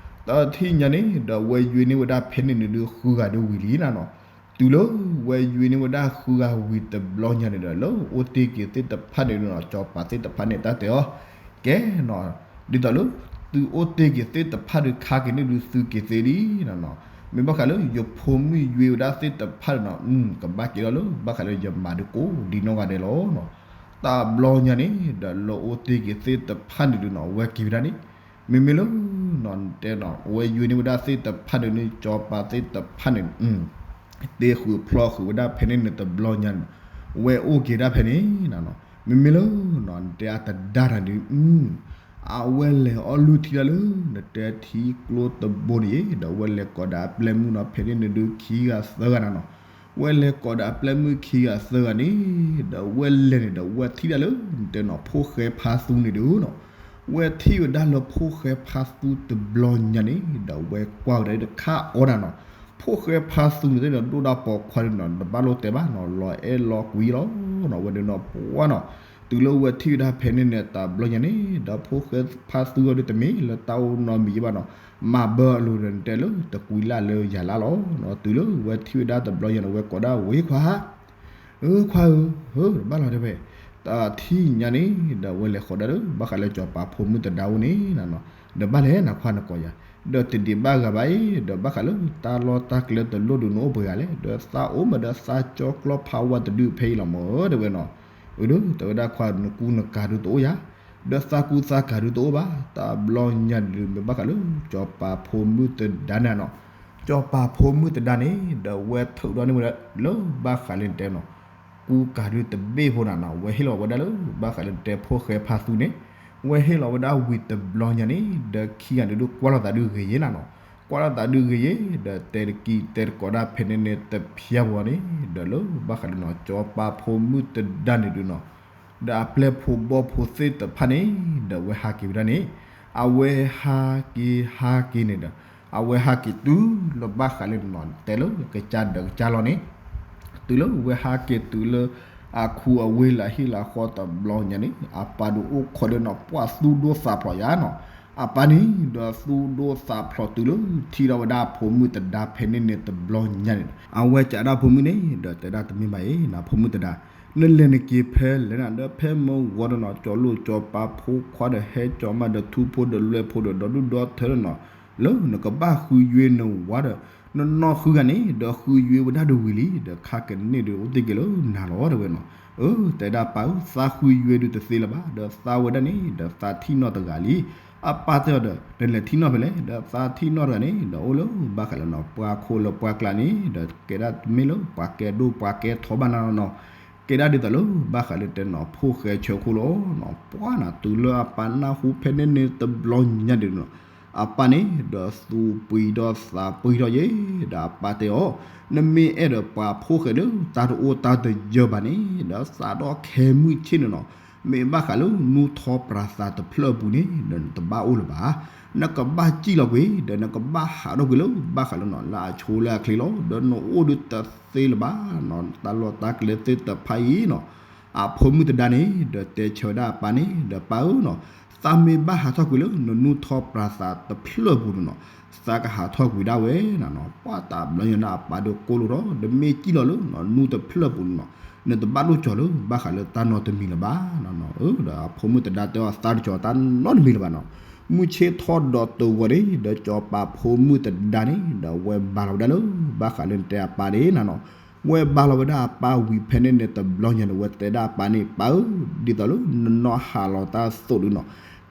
တထံၣ်ညါန့ၣ် ဒီးဝဲယွ့န့ၢ်ဝဲဒၣ်ဖဲန့ၣ်န့ၣ်ဒုး ဃုဂၤဒုးဝံၤလံနၤနီၤ. တုၤလၢဝဲယွ့န့ၢ်ဝဲဒၣ်ဃုဂၤဝံၤတဘျီညါန့ၣ်ဒီး လၢအိၣ်တ့ၢ်က့ၤသ့ၣ်တဖၣ်န့ၣ်နီၤ စီၤပၤသ့ၣ်တဖၣ်န့ၣ် တၢ်တဲအီၤ ကဲနီၤ ဒ်သိးလၢ သုအိၣ်တ့ၢ်က့ၤသ့ၣ်တဖၣ်ဒုး ခါက့ၤန့ၣ်ဒုးသုက့ၤသ့လံနၤနီၤ. မ့ၢ်ဘၣ်ဃးလၢယဖိမုၣ်ယွ့ဝဲဒၣ်သ့ၣ်တဖၣ်န့ၣ်နီၤ ကဘၣ်က့ၤလီၤလၢ ဘၣ်ဃးလၢယမၤဒုးကိးဒ်နီၢ်ဂၤဒဲးလီၤနီၤ. တဘျီညါန့ၣ် ဒီးလၢအိၣ်တ့ၢ်က့ၤသ့ၣ်တဖၣ်န့ၣ်ဒုးနီၤ ဝဲက့ၤဝဲဒၣ်န့ၣ် မ့မ့ၢ်လၢ နီၤ တဲနီၤ ဝဲယွ့န့ၢ်ဝဲဒၣ်သ့ၣ်တဖၣ်ဒုးန့ၣ် စီၤပၤသ့ၣ်တဖၣ်န့ၣ် တ့ဃုာ်ဖျီဃုာ်ဝဲဒၣ်ဖဲန့ၣ်န့ၣ်တဘျီညါန့ၣ် ဝဲအိၣ်က့ၤဒၣ်ဖဲန့ၣ်နၤနီၤ. မ့မ့ၢ်လၢ နီၤ နတဲအတဒါတၢ်ဒုး အဝဲလဲၤအီၣ်လုၢ်ထံဒၣ်လၢ နတဲထံကျိတဘိန့ၣ် ဒီးဝဲလဲၤကိးဒီးအပျဲၢ်မုၣ်နီၤ ဖဲန့ၣ်န့ၣ်ဒုးခံဂၤသၢဂၤနၤနီၤ. ဝဲလဲၤကိးဒီးအပျဲၢ်မုၣ်ခံဂၤသၢဂၤန့ၣ် ဒီးဝဲလဲၤန့ၣ်ဒီးဝဲထံၣ်ဒၣ်လၢ နတဲနီၤ ဖိၣ်ဃဲဖါသူန့ၣ်ဒုးနီၤ. ဝဲထံၣ်ဝဲဒၣ်လၢဖိၣ်ဃဲဖါသူတဘျီညါန့ၣ် ဒီးဝဲကွၢ်ဝဲဒၣ်တခါအီၣ်နၤနီၤ. ဖိၣ်ဃဲဖါသူန့ၣ်သ့ၣ်ဒီးဒိၣ်ဒၣ်ပိာ်ခွါဒုးနီၤ တဘၣ်လိၣ်တဲဘၣ်နီၤ လီၤအဲၣ်လီၤကွံလီၤနီၤ ဝဲဒုးနီၤ ပှၢ်နီၤ တုၤလၢဝဲထံၣ်ဝဲဒၣ်ဖဲန့ၣ်န့ၣ် တဘျီညါန့ၣ် ဒီးဖိၣ်ဃဲဖါသူအီၤဒုးတမ့ၢ်လၢတၢ်အိၣ်နီတမံၤဘၣ်နီၤ, မၤဘၢအလိၤဒီးတဲလၢတကွံလၢ်လၢယၤလၢ်လီၤ. တုၤလၢဝဲထံၣ်ဝဲဒၣ်တဘျီညါန့ၣ် ဝဲကိးဒၣ်ဝဲခွါဧၢ, ခွါဧၢ, ဧၢ တဘၣ်လီၤတဲဝဲ, တထံၣ်ညါန့ၣ် ဒီးဝဲလဲၤဃီၤဒၣ်လၢဘၣ်ဃးလၢစီၤပၤဖိမုၣ်သဒါအအိၣ်န့ၣ်နီၤ, ဒီးဘၣ်လဲၣ်နခွါနကိးယၤ, ဒီးတဒံးဘၣ်ဂၤဘၣ်အံၤ ဒီးဘၣ်ဃးလၢတၢ်လီၢ်တၢ်ကျဲတလိၣ်ဒုးနအိၣ်ပှဲၤဂၤလဲၣ်, ဒီးသးအိၣ်မးဒီးသးကၠီကျီဖးဝါတဒုဖဲအံၤလီၤမၢ်တဲဝဲနီၤ, အၢဒီးတဲဝဲဒၣ်ခွါဧၢ နကူနကၤဒုးတအိၣ်ယၤ, ဒီးသးကူသးကၤဒုးတအိၣ်ဘၣ်, တဘျီညါဒုးမ့ၢ်ဘၣ်ဃးလၢစီၤပၤဖိမုၣ်သဒါန့ၣ်နီၤ, စီၤပၤဖိမုၣ်သဒါန့ၣ် ဒီးဝဲထုးထီၣ်န့ၢ်ဝဲဒၣ်လၢဘၣ်ဃးလၢနတဲနီၤ ကူကၤဒုးတဘ့ၣ်ဖိနၤနီၤ, ဝဲဟ့ၣ်လီၤဝဲဒၣ်လၢဘၣ်ဃးလၢနတဲဖိၣ်ဃဲဖါသူန့ၣ်, ဝဲဟ့ၣ်လီၤဝဲဒၣ်ဝံၤတဘျီညါန့ၣ် ဒီးခံဂၤန့ၣ်ဒုးကွၢ်လိာ်သးဒုးဂ့ၤယဲၢ်နၤနီၤ, ကွၢ်လိာ်သးဒုးဂ့ၤယဲၢ် ဒီးတဲတကံၢ်တဲတကိးဒၣ်ဖဲန့ၣ်န့ၣ်တဖျါဘၣ်န့ၣ်, ဒီးလၢဘၣ်ဃးလၢနီၤ စီၤပၤဖိမုၣ်သဒါန့ၣ်ဒုးနီၤ ဒီးအပျဲၢ်ဖိဘီၣ်ဖိသ့ၣ်တဖၣ်န့ၣ် ဒီးဝဲဟးက့ၤဝဲဒၣ်န့ၣ်, အဝဲဟးက့ၤဟးက့ၤန့ၣ်ဒီး အဝဲဟးက့ၤတုၤလၢဘၣ်ဃးလၢနီၤ တဲလၢကစၢ်ဒီးကစၢ်လီၤန့ၣ်, တုၤလၢဝဲဟးက့ၤတုၤလၢ အခူအဝ့ၢ်လၢဟံၣ်လၢဃီတဘျီညါန့ၣ် အပၢ်ဒုးအိၣ်ခိးဒီးနီၤ ပှၤသူၣ်ဒိၣ်သးဖျိးယါနီၤ, အပၢ်န့ၣ်ဒီးသူၣ်ဒိၣ်သးဖျိးတုၤလၢထံၣ်ထီၣ်ဝဲဒၣ်ဖိမုၣ်သဒါဖဲန့ၣ်န့ၣ်တဘျီညါန့ၣ်, အဝဲကးဒၣ်ဖိမုၣ်န့ၣ် ဒီးတဲဒၣ်တမ့ၢ်ဘၣ်အံၤ နဖိမုၣ်သဒါ, နလဲၤနက့ၤဖဲလဲၣ်နၤ ဒီးဖဲမုၢ်ဂီၤဒီးနီၤ ကၠီလိာ်ကၠီပၤဖိခွါဒီးဟဲကၠီမးဒီးထူဖိဒီးလွဲၢ်ဖိဒီးဒီဒူၣ်ဒီထၢဒီးနီၤ, လၢနကဘၣ်ဃုယွ့နဝၤဒီး နနီၢ်ဃုဂၤန့ၣ် ဒီးဃုယွ့ဝဲဒၣ်ဒုးဝံၤလံ ဒီးခါကန့ၣ်ဒုးအိၣ်တ့ၢ်က့ၤလၢနၤလီၤတဲဝဲနီၤ, အၢ တဲဒၣ်ပၢ်ဧၢ သးဃုယွ့ဒုးတသ့လၢၤဘၣ် ဒီးသးဝဲဒၣ်န့ၣ် ဒီးသးထံၣ်နီၣ်တဂၤလံ, အပၢ်တဲအီၤဒီး နလဲၤထံၣ်နီၣ်ဖဲလဲၣ် ဒီးသးထံၣ်နီၣ်တဂၤန့ၣ် ဒီးအိၣ်လၢဘၣ်ဃးလၢနီၤ ပှၤခိၣ်လၢပှၤကျါန့ၣ် ဒီးကဲဒၣ်တမ့ၢ်လၢပှၤကဲဒိၣ်ပှၤကဲထီဘၣ်နၤနီၤ, ကဲဒၣ်ဒ်သိးလၢဘၣ်ဃးလၢတဲနီၤ ဖိၣ်ဃဲဆၢခိၣ်လီၤနီၤ, ပှၤနၤတုၤလၢအပၢ်နၢ်ဟူဖဲန့ၣ်န့ၣ်တဘျီညါဒုးနီၤ အပၢ်န့ၣ် ဒီးသူပှံၤဒီးသးပှံၤထီၣ်ယဲၢ် ဒီးအပၢ်တဲအီၤ, နမ့ၢ်အဲၣ်ဒိးပှၤဖိၣ်ဃဲလၢတၢ်တအိၣ်တၢ်တယၢၤဘၣ်န့ၣ် ဒီးသးဒီၣ်ခဲမုၢ်ဆ့ၣ်န့ၣ်နီၤ, မ့ၢ်ဘၣ်ဃးလၢနူၢ်ထီပြးသးတဖျၢၣ်အပူၤန့ၣ် ဒီးနတဘၣ်အိၣ်လၢၤဘၣ်, နကဘၣ်စံၣ်လီၤကွံာ် ဒီးနကဘၣ်ဟးထီၣ်ကွံာ်လၢဘၣ်ဃးလၢနီၤ လၢအဆိလၢအချ့လီၤ, ဒီးနအိၣ်ဒုးတသ့လၢၤဘၣ်နီၤ, တၢ်လီၢ်တၢ်ကျဲသ့ၣ်တဖၣ်အံၤနီၤ အဖိမုၣ်သဒါန့ၣ် ဒီးတဲဆၢဝဲဒၣ်အပၢ်န့ၣ် ဒီးပၢ်ဧၢနီၤ, သးမ့ၢ်ဘၣ်ဟးထီၣ်ကွံာ်လၢနနူၢ်ထီပြးသးတဖျၢၣ်အပူၤန့ၣ်နီၤ, သးကဟးထီၣ်ကွံာ်ဒၣ်ဝဲနၤနီၤ, ပှၤတဘျီညါန့ၣ်အပၢ်ဒီးကိးလိာ်ထီၣ် ဒီးမ့ၢ်စံၣ်လီၤလၢနူၢ်တဖျၢၣ်အပူၤန့ၣ်နီၤ, နတဘၣ်လိၣ်ကၠီၤလၢဘၣ်ဃးလၢတၢ်နီတမံၤလၢၤဘၣ်နီၤ, ဒီးအဖိမုၣ်သဒါတဲအီၤသးတကၠီၤတၢ်နီတမံၤလၢၤဘၣ်နီၤ, မုၢ်ဆ့ၣ်ထီၣ်ဒီးတဂီၤန့ၣ် ဒီးစီၤပၤဖိမုၣ်သဒါန့ၣ် ဒီးဝဲဘါလီၤဝဲဒၣ်လၢ ဘၣ်ဃးလၢနတဲအပၢ်န့ၣ်နၤနီၤ, ဝဲဘါလီၤဝဲဒၣ်အပၢ်ဝံၤဖဲန့ၣ်န့ၣ်တဘျီညါန့ၣ် ဝဲတဲဒၣ်အပၢ်န့ၣ် ပၢ်ဧၢ, ဒ်သိးလၢနနီၢ်ဟးလီၤတၢ်သိးဒုးနီၤ,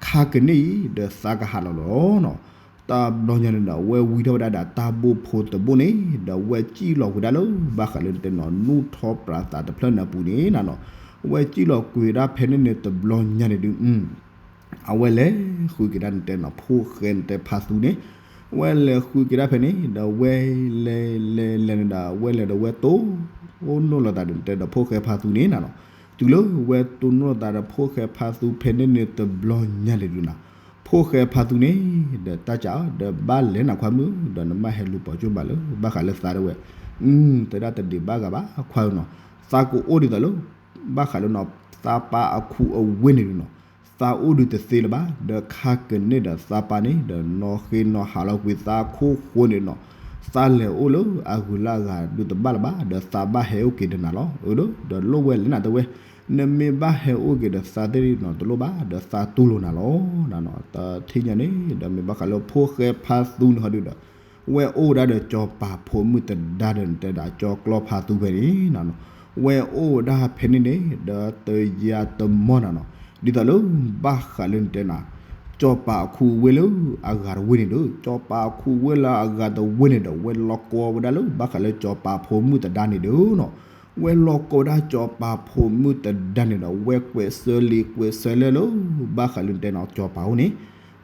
ခါကန့ၣ်အံၤ ဒီးသးကဟးလီၤလီၤနီၤ, တဘျီညါန့ၣ်ဒီး ဝဲဝံထီၣ်ဝဲဒၣ်ဒီးတၢ်ဘိၣ်ဖိတဘိၣ်န့ၣ် ဒီးဝဲစံၣ်လီၤကွံာ်ဒၣ်လၢ ဘၣ်ဃးလၢနတဲနီၤ နူၢ်ထီပြးသးတဖျၢၣ်န့ၣ်အပူၤန့ၣ်နၤနီၤ, ဝဲစံၣ်လီၤကွံာ်ဒၣ်ဖဲန့ၣ်န့ၣ်တဘျီညါန့ၣ်ဒုး အဝဲလဲၤဃုက့ၤဒၣ်နတဲနီၤ ဖိၣ်ဃဲနတဲဖါသူန့ၣ်, ဝဲလဲၤဃုက့ၤဒၣ်ဖဲန့ၣ် ဒီးဝဲလဲၤလဲၤလဲၤန့ၣ်ဒီး ဝဲလဲၤဒီးဝဲတိၢ် အိၣ်နီၢ်လိာ်သးဒီးနတဲဒီးဖိၣ်ဃဲဖါသူန့ၣ်နၤနီၤ, တုၤလၢဝဲတိၢ်နီၢ်လိာ်သးဒီးဖိၣ်ဃဲဖါသူဖဲန့ၣ်န့ၣ်တဘျီညါန့ၣ်ဒုးနၤ, ဖိၣ်ဃဲဖါသူန့ၣ် ဒီးတၢ်ကးဒီးဘၣ်လဲၤနၤခွါမုၣ် ဒီးနဘၣ်ဟဲလူၤပိာ်ကၠိဘၣ်လၢ ဘၣ်ဃးလၢသးဒၣ်ဝဲ, တဲဒၣ်တဒံးဘၣ်ဂၤဘၣ်ခွါဧၢနီၤ, သးကအိၣ်ဒ်သိးလၢ ဘၣ်ဃးလၢနီၤ သးပၢ်အခူအဝ့ၢ်န့ၣ်ဒုးနီၤ, သးအိၣ်ဒုးတသ့လၢၤဘၣ် ဒီးခါကန့ၣ်ဒီးသးပၢ်န့ၣ် ဒီးနီၢ်ဃ့နီၢ်ဟးလီၤကွံာ်သးခိၣ်ဃိန့ၣ်နီၤ, သးလဲၤအိၣ်လၢအဂုၤလၢအဂၤဒုးတဘၣ်လၢၤဘၣ် ဒီးသးဘၣ်ဟဲအိၣ်က့ၤဒီးနၤလီၤ, အၢ ဒီးလိၣ်ဝဲလဲၤနၤတဲဝဲ, နမ့ၢ်ဘၣ်ဟဲအိၣ်က့ၤဒီးသးသ့ၣ်နီၤတလိၣ်ဘၣ် ဒီးသးတူၢ်လိာ်နၤလီၤ, တထံၣ်ညါန့ၣ် ဒီးမ့ၢ်ဘၣ်ဃးလၢဖိၣ်ဃဲဖါသူန့ၣ်ဟီဒုးဒီး ဝဲအိၣ်ဝဲဒၣ်ဒီးစီၤပၤဖိမုၣ်သဒါဒီးနတဲဒၣ်ကၠီကျီဖါသူဖဲန့ၣ်နၤနီၤ, ဝဲအိၣ်ဝဲဒၣ်ဖဲန့ၣ်န့ၣ် ဒီးတယၤတမီၢ်နၤနီၤ, ဒ်သိးလၢဘၣ်ဃးလၢနတဲနၤ, စီၤပၤအခူဝ့ၢ်လၢအဂၤတဝ့ၢ်န့ၣ်ဒီး စီၤပၤအခူဝ့ၢ်လၢအဂၤတဝ့ၢ်န့ၣ်ဒီး ဝဲလီၤကီဝဲဒၣ်လၢဘၣ်ဃးလၢစီၤပၤဖိမုၣ်သဒါန့ၣ်ဒီးနီၤ, ဝဲလီၤကီဝဲဒၣ်စီၤပၤဖိမုၣ်သဒါန့ၣ်ဒီး ဝဲကွဲးစၢလံာ်ကွဲးစၢလဲၢ်လၢ ဘၣ်ဃးလၢနတဲနၤ စီၤပၤအိၣ်န့ၣ်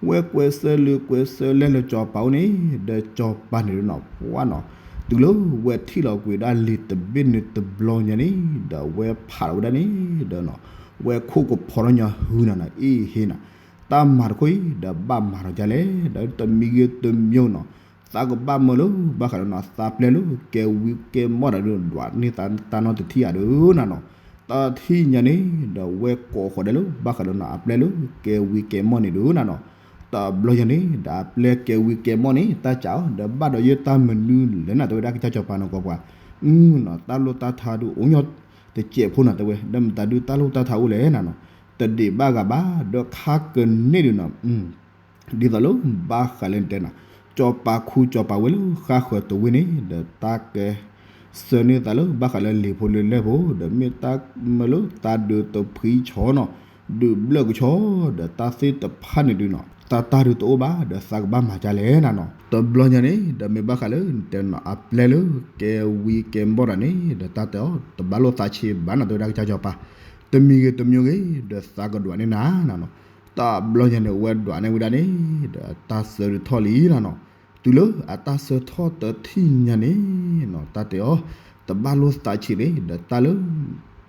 ဝဲကွဲးစၢလံာ်ကွဲးစၢလဲၢ်လၢစီၤပၤအိၣ်န့ၣ် ဒီးစီၤပၤန့ၣ်ဒီးနီၤ ပှၤနီၤ, တုၤလၢဝဲထံၣ်လီၤကွံာ်ဒၣ်လံာ်တဘ့ၣ်န့ၣ်တဘျီညါန့ၣ် ဒီးဝဲဖးလီၤဝဲဒၣ်န့ၣ်ဒီးနီၤ, ဝဲခိၣ်ကဖီထီၣ်ညီဟုနၤနီၤ အ့ၣ်ဟ့နၤ, တၢ်မၤတခီအံၤ ဒီးဘၣ်မၤထီၣ်ဒ်လဲၣ် ဒီးတမံၤဂ့ၤတမံၤနီၤ, သးကဘၣ်မၢလၢဘၣ်ဃးဒီးနီၤ သးပျဲလၢကဲဝံကဲမီၢ်ဒီးဒွးန့ၢ်သးတၢ်နီတထံၣ်ဧါဒီးနၤနီၤ, တ တထံၣ်ညါန့ၣ် ဒီးဝဲကိးဃီၤဒၣ်လၢ ဘၣ်ဃးလၢနီၤ အပျဲၢ်လၢကဲဝံကဲမီၢ်န့ၣ်ဒုးနၤနီၤ. တဘျီညါန့ၣ် ဒီးအပျဲၢ်ကဲဝံကဲမီၢ်န့ၣ် တၢ်စးအီၤ ဒီးဘၣ်ဒီးယဲၢ်တၢ်မနုၤလဲၣ်နၤ တဲဝဲဒၣ်ကစၢ်စီၤပၤနီၤ ကွၢ်ကွၢ်, နီၤ တၢ်လိၣ်တၢ်ထါဒုးအိၣ်ညီတစဲးဖိနီၤ တဲဝဲ, ဒီးမတၤဒုးတၢ်လိၣ်တၢ်ထါအိၣ်လဲၣ်နၤနီၤ, တဒံးဘၣ်ဂၤဘၣ် ဒီးခါကန့ၢ်ဒုးနီၤ ဒ်သိးလၢဘၣ်ဃးလၢနတဲနီၤ, စီၤပၤခူစီၤပၤဝ့ၢ်လၢဃၣ်ဃၢၤတဝ့ၢ်န့ၣ် ဒီးတၢ်ကဲ ဆၢန့ၢ်သးလၢဘၣ်ဃးလၢလံာ်ဖိလၢလဲၢ်ဖိ ဒီးမ့ၢ်တၢ်မၢလၢတၢ်ဒုးတဖှံဆီနီၤ, ဒုးဘျၢၣ်ကဆီ ဒီးတၢ်သ့ၣ်တဖၣ်န့ၣ်ဒုးနီၤ သးတၢ်ဒုးတအိၣ်ဘၣ် ဒီးသးကဘၣ်မၤဒ်လဲၣ်နၤနီၤ. တဘျီညါန့ၣ် ဒီးမ့ၢ်ဘၣ်ဃးလၢနတဲနီၤ အပျဲၢ်လၢကဲဝံကဲမီၢ်တၢ်န့ၣ် ဒီးတၢ်တဲအီၤ တဘၣ်လိာ်သးဆံးဘၣ်နီၤ တဲဝဲဒၣ်ကစၢ်စီၤပၤ, တမံၤဂ့ၤတမံၤဂ့ၤ ဒီးသးကဒွးန့ၢ်နၤနၤနီၤ. တဘျီညါန့ၣ် အဝဲဒွးန့ၢ်ဝဲဒၣ်န့ၣ် ဒီးအတၢ်ဆၢဒုးထီၣ်လံနၤနီၤ. တုၤလၢအတၢ်ဆၢထီၣ်တထံၣ်ညါန့ၣ်နီၤ တၢ်တဲအီၤ တဘၣ်လိာ်သးဆံးလံ ဒီးတၢ်လၢ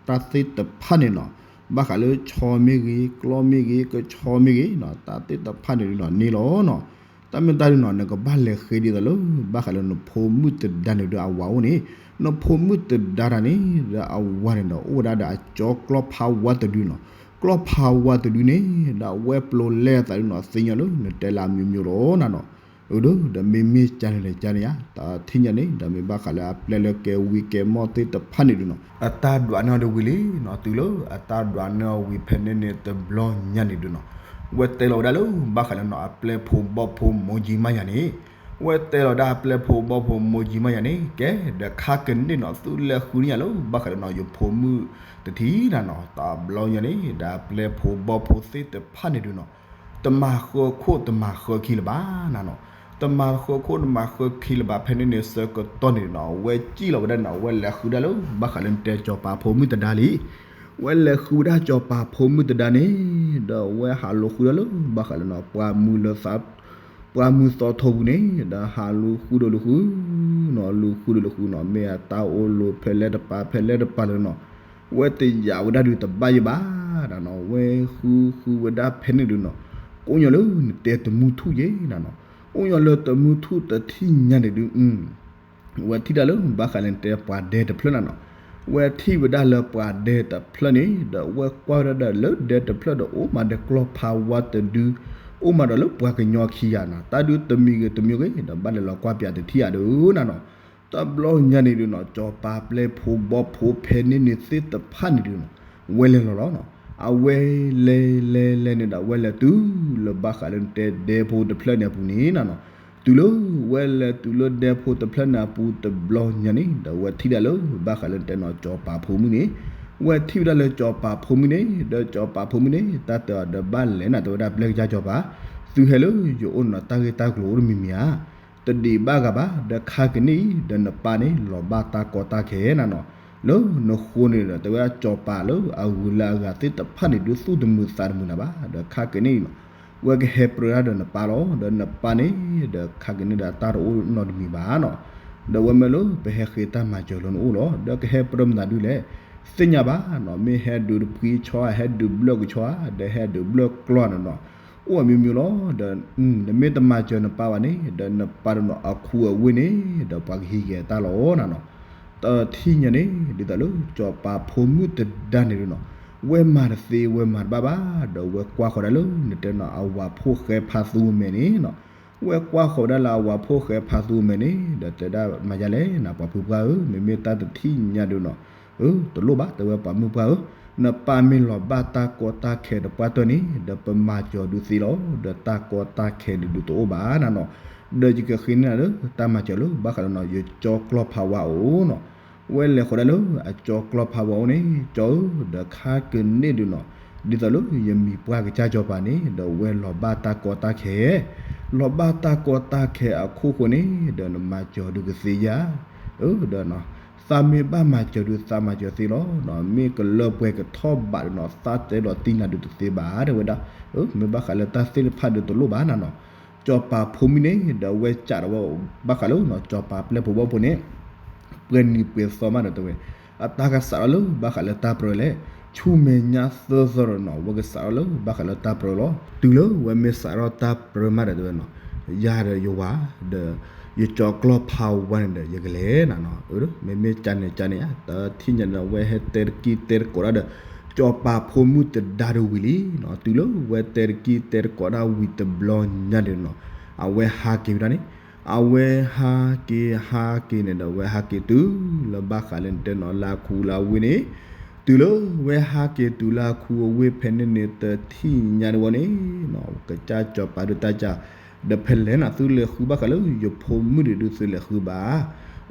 တၢ်သ့ၣ်တဖၣ်န့ၣ်နီၤ ဘၣ်ဃးလၢဆီမ့ၢ်ဂ့ၤ ကျီၢ်မ့ၢ်ဂ့ၤ ကဆီမ့ၢ်ဂ့ၤနီၤ တၢ်သ့ၣ်တဖၣ်န့ၣ်ဒုးနီၤ န့ၢ်လီၤနီၤ. တၢ်မ့ၢ်တၢ်ဒုးနီၤ နကဘၣ်လဲၤဃ့ဒ်သိးလၢ ဘၣ်ဃးလၢနဖိမုၣ်တဒါန့ၣ်ဒီးအဝၤအိၣ်န့ၣ်, နဖိမုၣ်တဒါတၢ်န့ၣ် ဒီးအဝၤန့ၣ်ဒီး အိၣ်ဝဲဒၣ်ဒီးအကၠီကျီၢ်ဖးဝါတဒုနီၤ. ကျီၢ်ဖးဝါတဒုန့ၣ် ဒီးအဝဲပျိလဲသးဒုးနီၤ သ့ၣ်ညါလၢနတဲလၢအမျိုးမျိုးလီၤနၤနီၤ. အဒုး ဒီးမ့မ့ၢ်ကန့ၣ်လဲၣ်ကန့ၣ်ဧါ တထံၣ်ညါန့ၣ် ဒီးမ့ၢ်ဘၣ်ဃးလၢအပျဲၢ်လၢကဲဝံကဲမီၢ်သ့ၣ်တဖၣ်န့ၣ်ဒုးနီၤ အတၢ်ဒွးန့ၢ်အီၤဒ်ဝံၤလံနီၤ. တုၤလၢအတၢ်ဒွးန့ၢ်အီၤဝံၤဖဲန့ၣ်န့ၣ် တဘျီညါန့ၣ်ဒုးနီၤ ဝဲတဲလီၤဝဲဒၣ်လၢ ဘၣ်ဃးလၢနီၤ အပျဲၢ်ဖိဘီဖိမိၢ်ကၠံမးယၤန့ၣ်, ဝဲတဲလီၤဒၣ်အပျဲၢ်ဖိဘီဖိမိၢ်ကၠံမးယၤန့ၣ် ကဲ ဒီးခါကန့ၢ်နီၤ သုလဲၤဃုန့ၢ်ယၤလၢ ဘၣ်ဃးလၢနီၤ ယဖိမုၣ်တထံၣ်နၤနီၤ. တဘျီညါန့ၣ် ဒီးအပျဲၢ်ဖိဘီဖိသ့ၣ်တဖၣ်န့ၣ်ဒုးနီၤ တမၤဃၢခိၣ်တမၤဃၢခံလၢၤဘၣ်နၤနီၤ. တမၤဃၢခိၣ်တမၤဃၢခံလၢၤဘၣ် ဖဲန့ၣ်န့ၣ်ဆၢကတီၢ်န့ၣ်နီၤ အဝဲစံၣ်လီၤဝဲဒၣ်နီၤ အဝဲလဲၤဃုဒၣ်လၢ ဘၣ်ဃးလၢနတဲစီၤပၤဖိမုၣ်တဒါလံ. ဝဲလဲၤဃုဝဲဒၣ်စီၤပၤဖိမုၣ်တဒါန့ၣ် ဒီးအဝဲဟးလိာ်ဃုဒၣ်လၢ ဘၣ်ဃးလၢနီၤ ပှၤမုၢ်လၢသး ပှၤမုၢ်သီထိပူၤန့ၣ် ဒီးဟးလိာ်ဃုဒီးလိာ်ဃုနီၤ လိာ်ဃုဒီးလိာ်ဃုနီၤ မ့ၢ်အတၢ်အိၣ်လိာ်ဖဲလဲၣ်တပၤ ဖဲလဲၣ်တပၤလၢနီၤ ဝဲတယာ်ဝဲဒၣ်ဒုးတဘၣ်ယံၤဘၣ်ဒၣ်နီၤ ဝဲဃုဃုဝဲဒၣ်ဖဲန့ၣ်ဒုးနီၤ ကိးညီလၢနတဲတမူထူၣ်ယဲနၤနီၤ ကိးညီလၢတမူထူၣ်တထံၣ်ညါန့ၣ်ဒုး ဝဲထံၣ်ဒၣ်လၢဘၣ်ဃးလၢနတဲပှၤဒဲတဖျၢၣ်နၤနီၤ ဝဲထံၣ်ဝဲဒၣ်လၢပှၤဒဲတဖျၢၣ်န့ၣ် ဒီးဝဲကွၢ်ဝဲဒၣ်ဒီးလၢဒဲတဖျၢၣ်ဒီးအိၣ်မးဒီးကျီၢ်ဖးဝါတဒု အိၣ်မးဒီးလၢပှၤကညီခံဂၤနီၤ တၢ်ဒုးတမံၤဂ့ၤတမံၤဂ့ၤ ဒီးဘၣ်လဲၤလီၤကွၢ်ပၠးတထံၣ်ဧါဒုးနၤနီၤ တဘျီညါန့ၣ်ဒုးနီၤ စီၤပၤပျဲၢ်ဖိဘီဖိဖဲန့ၣ်န့ၣ်သ့ၣ်တဖၣ်န့ၣ်ဒုးနီၤ ဝဲလဲၤလီၤလီၤနီၤ အဝဲလဲၤလဲၤလဲၤန့ၣ်ဒီး ဝဲလဲၤတုၤလၢဘၣ်ဃးလၢနတဲဒဲဖိတဖျၢၣ်န့ၣ်အပူၤန့ၣ်နၤနီၤ တုၤလၢဝဲလဲၤတုၤလၢဒဲဖိတဖျၢၣ်န့ၣ်အပူၤတဘျီညါန့ၣ် ဒီးဝဲထံၣ်ဒၣ်လၢဘၣ်ဃးလၢနတဲနီၤ စီၤပၤဖိမုၣ်န့ၣ် ဝဲထံၣ်ဝဲဒၣ်လၢစီၤပၤဖိမုၣ်န့ၣ် ဒီးစီၤပၤဖိမုၣ်န့ၣ် တၢ်တဲအီၤဒီးဘၣ်လဲၣ်နၤ တဲဝဲဒၣ်ပျဲၢ်ကစၢ်စီၤပၤ သုဟဲလၢယအိၣ်နီၤ တၢ်ဂ့ၢ်တၢ်ကျိၤအိၣ်တမံၤမံၤဧါ တဒံးဘၣ်ဂၤဘၣ် ဒီးခါကန့ၢ်အံၤ ဒီးနပၢ်န့ၣ် လီၤဘၣ်တၢ်ကီတၢ်ခဲနၤနီၤ လၢနဃိန့ၣ်ဒီး တဲဝဲဒၣ်စီၤပၤလၢအဂုၤလၢအဂၤသ့ၣ်တဖၣ်န့ၣ် ဒုးသူၣ်တမုာ်သးတမုာ်နၤဘၣ် ဒီးခါကန့ၢ်အံၤနီၤ ဝဲကဟဲပြၢတၢ်ဒီးနပၢ်လီၤ ဒီးနပၢ်န့ၣ် ဒီးခါကန့ၢ်ဒီးတၢ်တအိၣ်နီတမံၤဘၣ်နီၤ ဒီးဝဲမ့ၢ်လၢပဟဲဃ့တၢ်မၤစၢၤလၢနအိၣ်လီၤ ဒီးကဟဲပြၢမနုၤဒုးလဲၣ် သ့ၣ်ညါဘၣ်နီၤ မ့ၢ်ဟဲဒုးတဖှံဆီဧါ ဟဲဒုးဘျၢၣ်ကဆီဧါ ဒီးဟဲဒုးဘျၢၣ်ကျီၢ်နၤနီၤ အိၣ်အမျိုးမျိုးလီၤ ဒီး နမ့ၢ်တမၤစၢၤနပၢ်ဘၣ်န့ၣ် ဒီးနပၢ်တနီၤအခူအဝ့ၢ်န့ၣ် ဒီးပှၤကဟံးက့ၤအတၢ်လီၤနၤနီၤ တထံၣ်ညါန့ၣ် ဒ်သိးလၢစီၤပၤဖိမုၣ်တဒါန့ၣ်ဒုးနီၤ ဝဲမၤတသ့ဝဲမၤတဘၣ်ဘၣ် ဒီးဝဲကွၢ်ဃီၤဒၣ်လၢ နတဲနီၤ အဝၤဖိၣ်ဃဲဖါသူမဲာ်န့ၣ်နီၤ ဝဲကွၢ်ဃီၤဝဲဒၣ်လၢအဝၤဖိၣ်ဃဲဖါသူမဲာ်န့ၣ် ဒီးတဲဒၣ်မၤယါလဲၣ်နၤ ပှၤဖုပှၢ်ဧၢ မ့မ့ၢ်တၢ်တထံၣ်ညါဒုးနီၤ အၢ တလိၣ်ဘၣ် တဲဝဲပှၤမုၣ်ပှၢ်ဧၢ နပၢ်မ့ၢ်လီၤဘၣ်တၢ်ကီတၢ်ခဲတပှၢ်တၢၢ်န့ၣ် ဒီးပမၤစၢၤဒုးသ့လီၤ ဒီးတၢ်ကီတၢ်ခဲဒုးဒုးတအိၣ်ဘၣ်နၤနီၤ ဒီးယကဃ့န့ၢ်နၤလၢ တၢ်မၤစၢၤလၢဘၣ်ဃးလၢနီၤ ယကၠီကျီၢ်ဖးဝါအိၣ်နီၤ ဝဲလဲၤဃီၤဒၣ်လၢအကၠီကျီၢ်ဖးဝါအိၣ်န့ၣ် ကၠီဧၢ ဒီးခါကန့ၢ်ဒုးနီၤ ဒ်သိးလၢယမံၤပှၢ်ကစၢ်ကၠီပၤန့ၣ် ဒီးဝဲလီၤဘၣ်တၢ်ကီတၢ်ခဲ လီၤဘၣ်တၢ်ကီတၢ်ခဲအခိၣ်ဃိန့ၣ် ဒီးနမၤစၢၤဒုးကသ့ဧါ အၢ ဒီး သးမ့ၢ်ဘၣ်မၤစၢၤဒုးသးမၤစၢၤသ့လီၤ မ့ၢ်ကလၢပှဲၤကထီၣ်ဘးဒုးနီၤ သးတဲလီၤတံၢ်နၤဒုးတသ့ဘၣ် တဲဝဲဒၣ် မ့ၢ်ဘၣ်ဃးလၢတၢ်သ့ၣ်တဖၣ်ဒုးတလိၣ်ဘၣ်နၤနီၤ စီၤပၤဖိမုၣ်န့ၣ် ဒီးဝဲစးထီၣ်ဝဲ ဘၣ်ဃးလၢနီၤ စီၤပၤပျဲၢ်ဖိဘီဖိန့ၣ် ပှဲၤနံၤပှဲၤသီမးဒီးတဲဝဲ အတၢ်ကစးထီၣ်လၢဘၣ်ဃးလၢတၢ်ပြၢလဲၣ် ဆူမဲာ်ညါသၢသီဒီးနီၤ ဝဲကစးထီၣ်လၢဘၣ်ဃးလၢတၢ်ပြၢလီၤ တုၤလၢဝဲမ့ၢ်စးထီၣ်တၢ်ပြၢမးဒီးတဲဝဲနီၤ ယၤဒီးယဝၤ ဒီး ယကၠီၤကျီၢ်ဖးဝါန့ၣ်ဒီး ယကလဲၤနၤနီၤ, မ့မ့ၢ်ကန့ၣ်ကန့ၣ်ဧါ, တထံၣ်ညါန့ၣ်ဒီး ဝဲဟဲတဲတကံၢ်တဲတကိးဒၣ်ဒီး ကၠီၤပၤဖိမုၣ်တဒါတဝံၤလံနီၤ, တုၤလၢဝဲတဲတကံၢ်တဲတကိးဒၣ်ဝံၤတဘျီညါန့ၣ်နီၤ, အဝဲဟးက့ၤဝဲဒၣ်န့ၣ်, အဝဲဟးက့ၤဟးက့ၤန့ၣ်ဒီး ဝဲဟးက့ၤတုၤလၢဘၣ်ဃးလၢနတဲနီၤ လၢခူလၢဝ့ၢ်န့ၣ်, တုၤလၢဝဲဟးက့ၤတုၤလၢခူအဝ့ၢ်ဖဲန့ၣ်န့ၣ် တထံၣ်ညါန့ၣ်ဝဲန့ၣ်နီၤ, ကစၢ်ကၠီၤပၤဒုးတၢ်ကၢ် ဒီးဖဲလဲၣ်နီၤ သုလဲၤဃုဘၣ်ဃးလၢယဖိမုၣ်ဒုး သုလဲၤဃုဘၣ်,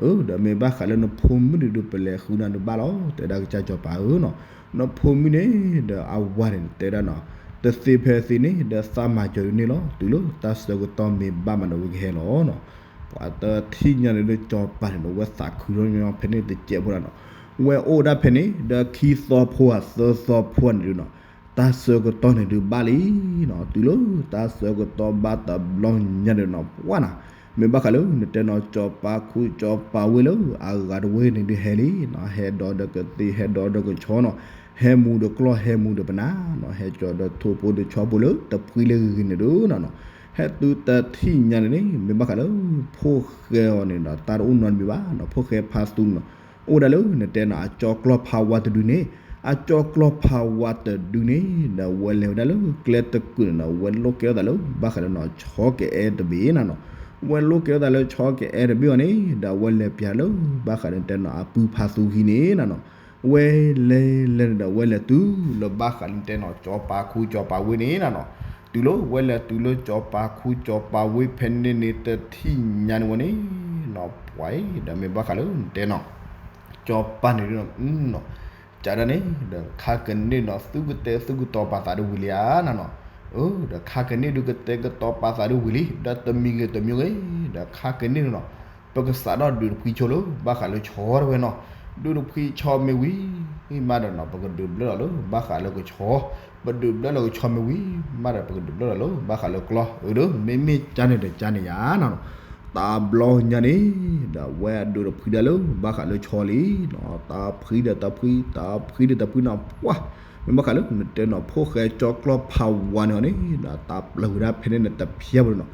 အၢ ဒီးမ့ၢ်ဘၣ်ဃးလၢနဖိမုၣ်ဒုး ပလဲၤဃုနၤဒုးဘၣ်လီၤ တဲဒၣ်ကစၢ်ကၠီၤပၤဧၢနီၤ, နဖိမုၣ်န့ၣ်ဒီးအဝၤန့ၣ်တဲဒၣ်နီၤ, တသ့ဖဲသ့န့ၣ် ဒီးသးမၤစၢၤဒုးန့ၣ်လီၤ, တုၤလၢတၢ်ဆၢကတီၢ်မ့ၢ်ဘၣ်မးဒီးဝဲကဟဲလီၤနီၤ, ပှၤတထံၣ်ညါန့ၣ်ဒီး ကၠီၤပၤန့ၣ်ဒီး ဝဲသးခုထီၣ်ညီဖဲန့ၣ်တစဲးဖိဒၣ်နီၤ, ဝဲအိၣ်ဒၣ်ဖဲန့ၣ် ဒီးခံသီဖိဧါသၢသီဖိန့ၣ်ဒုးနီၤ, တၢ်ဆၢကတီၢ်န့ၣ်ဒုးဘၣ်လံနီၤ, တုၤလၢတၢ်ဆၢကတီၢ်ဘၣ်တဘျီညါန့ၣ်နီၤ ပှၤနီၤ, မ့ၢ်ဘၣ်ဃးလၢနတဲနီၤ ကၠီၤပၤခူကၠီၤပၤဝ့ၢ်လၢအဂၤတဝ့ၢ်န့ၣ်ဒုးဟဲလံနီၤ, ဟဲဒီးဒီးကသ့ၣ် ဟဲဒီးဒီးကဆီနီၤ, ဟဲမူဒီးကျီၢ် ဟဲမူဒီးပနၢ်နီၤ, ဟဲကၠီၤဒီးထိၣ်ဖိဒီးဆီဖိလၢတဖှံလၢဂ့ၤဂ့ၤန့ၣ်ဒုးနီၤ, ဟဲတုၤတထံၣ်ညါန့ၣ်န့ၣ် မ့ၢ်ဘၣ်ဃးလၢ ဖိၣ်ဃဲအီၤန့ၣ်ဒီး တၢ်တအိၣ်နီတမံၤဘၣ်နီၤ, ဖိၣ်ဃဲဖါသူနီၤ, အိၣ်ဒၣ်လၢနတဲနီၤ အကၠီၤကျီၢ်ဖးဝါတဒုန့ၣ်, အကၠီၤကျီၢ်ဖးဝါတဒုန့ၣ်ဒီး ဝဲလဲၤဝဲဒၣ်လၢကျဲတကုာ်န့ၣ်နီၤ, ဝဲလိၣ်ကဲထီၣ်သးလၢဘၣ်ဃးလၢနီၤ ဆီကအဲၣ်တဘ့ၣ်နၤနီၤ, ဝဲလိၣ်ကဲထီၣ်သးလၢဆီကအဲၣ်တဘ့ၣ်အီၤန့ၣ်ဒီး ဝဲလဲၤပၠးလၢဘၣ်ဃးလၢနတဲနီၤ အပုၢ်ဖါသူဟံၣ်န့ၣ်နၤနီၤ, ဝဲလဲၤလဲၤန့ၣ်ဒီး ဝဲလဲၤတုၤလၢဘၣ်ဃးလၢနတဲနီၤ ကၠီၤပၤခူကၠီၤပၤဝ့ၢ်န့ၣ်နၤနီၤ, တုၤလၢဝဲလဲၤတုၤလၢကၠီၤပၤခူကၠီၤပၤဝ့ၢ်ဖဲန့ၣ်န့ၣ် တထံၣ်ညါန့ၣ်ဝဲန့ၣ်နီၤ ပှၤအံၤ ဒီးမ့ၢ်ဘၣ်ဃးလၢနတဲနီၤ ကၠီၤပၤန့ၣ်ဒုးနီၤ, ကဒၣ်န့ၣ် ဒီးခါကန့ၢ်နီၤ သုကတဲသုကတီၤပာ်သးဒုးဝံၤလံဧါနၤနီၤ, အၢ ဒီးခါကန့ၢ်ဒုးကတဲကတီၤပာ်သးဒုးဝံၤလံ ဒီးတမံၤဂ့ၤတမံၤဂ့ၤ, ဒီးခါကန့ၢ်ဒုးနီၤ ပကစးထီၣ်ဒုးတဖှံဆိလၢဘၣ်ဃးလၢဆီတဝဲနီၤ, ဒုးတဖှံဆီမ့ၢ်ဝံၤမးဒီးနီၤ ပကဒုးဘျၢလီၤလၢဘၣ်ဃးလၢကဆီ, ပဒုးဘျၢလီၤကဆီမ့ၢ်ဝံၤမးဒီး ပကဒုးဘျၢလီၤလၢဘၣ်ဃးလၢကျီၢ်, အၢ ဒီးမ့မ့ၢ်ကန့ၣ်ဒီးကန့ၣ်ယါနၤနီၤ, တဘျီညါန့ၣ် ဒီးဝဲအဒုးတဖှံဒၣ်လၢဘၣ်ဃးလၢဆီလံနီၤ, တၢ်ဖှံဒီးတၢ်ဖှံ တၢ်ဖှံဒီးတၢ်ဖှံနီၤ ပှၤ မ့ၢ်ဘၣ်ဃးလၢနတဲနီၤ ဖိၣ်ဃဲကၠီၤကျီၢ်ဖးဝါန့ၣ်အီၤန့ၣ် ဒီးတၢ်ပျၢၤဝဲဒၣ်ဖဲန့ၣ်န့ၣ်တဖျါဖိန့ၣ်နီၤ,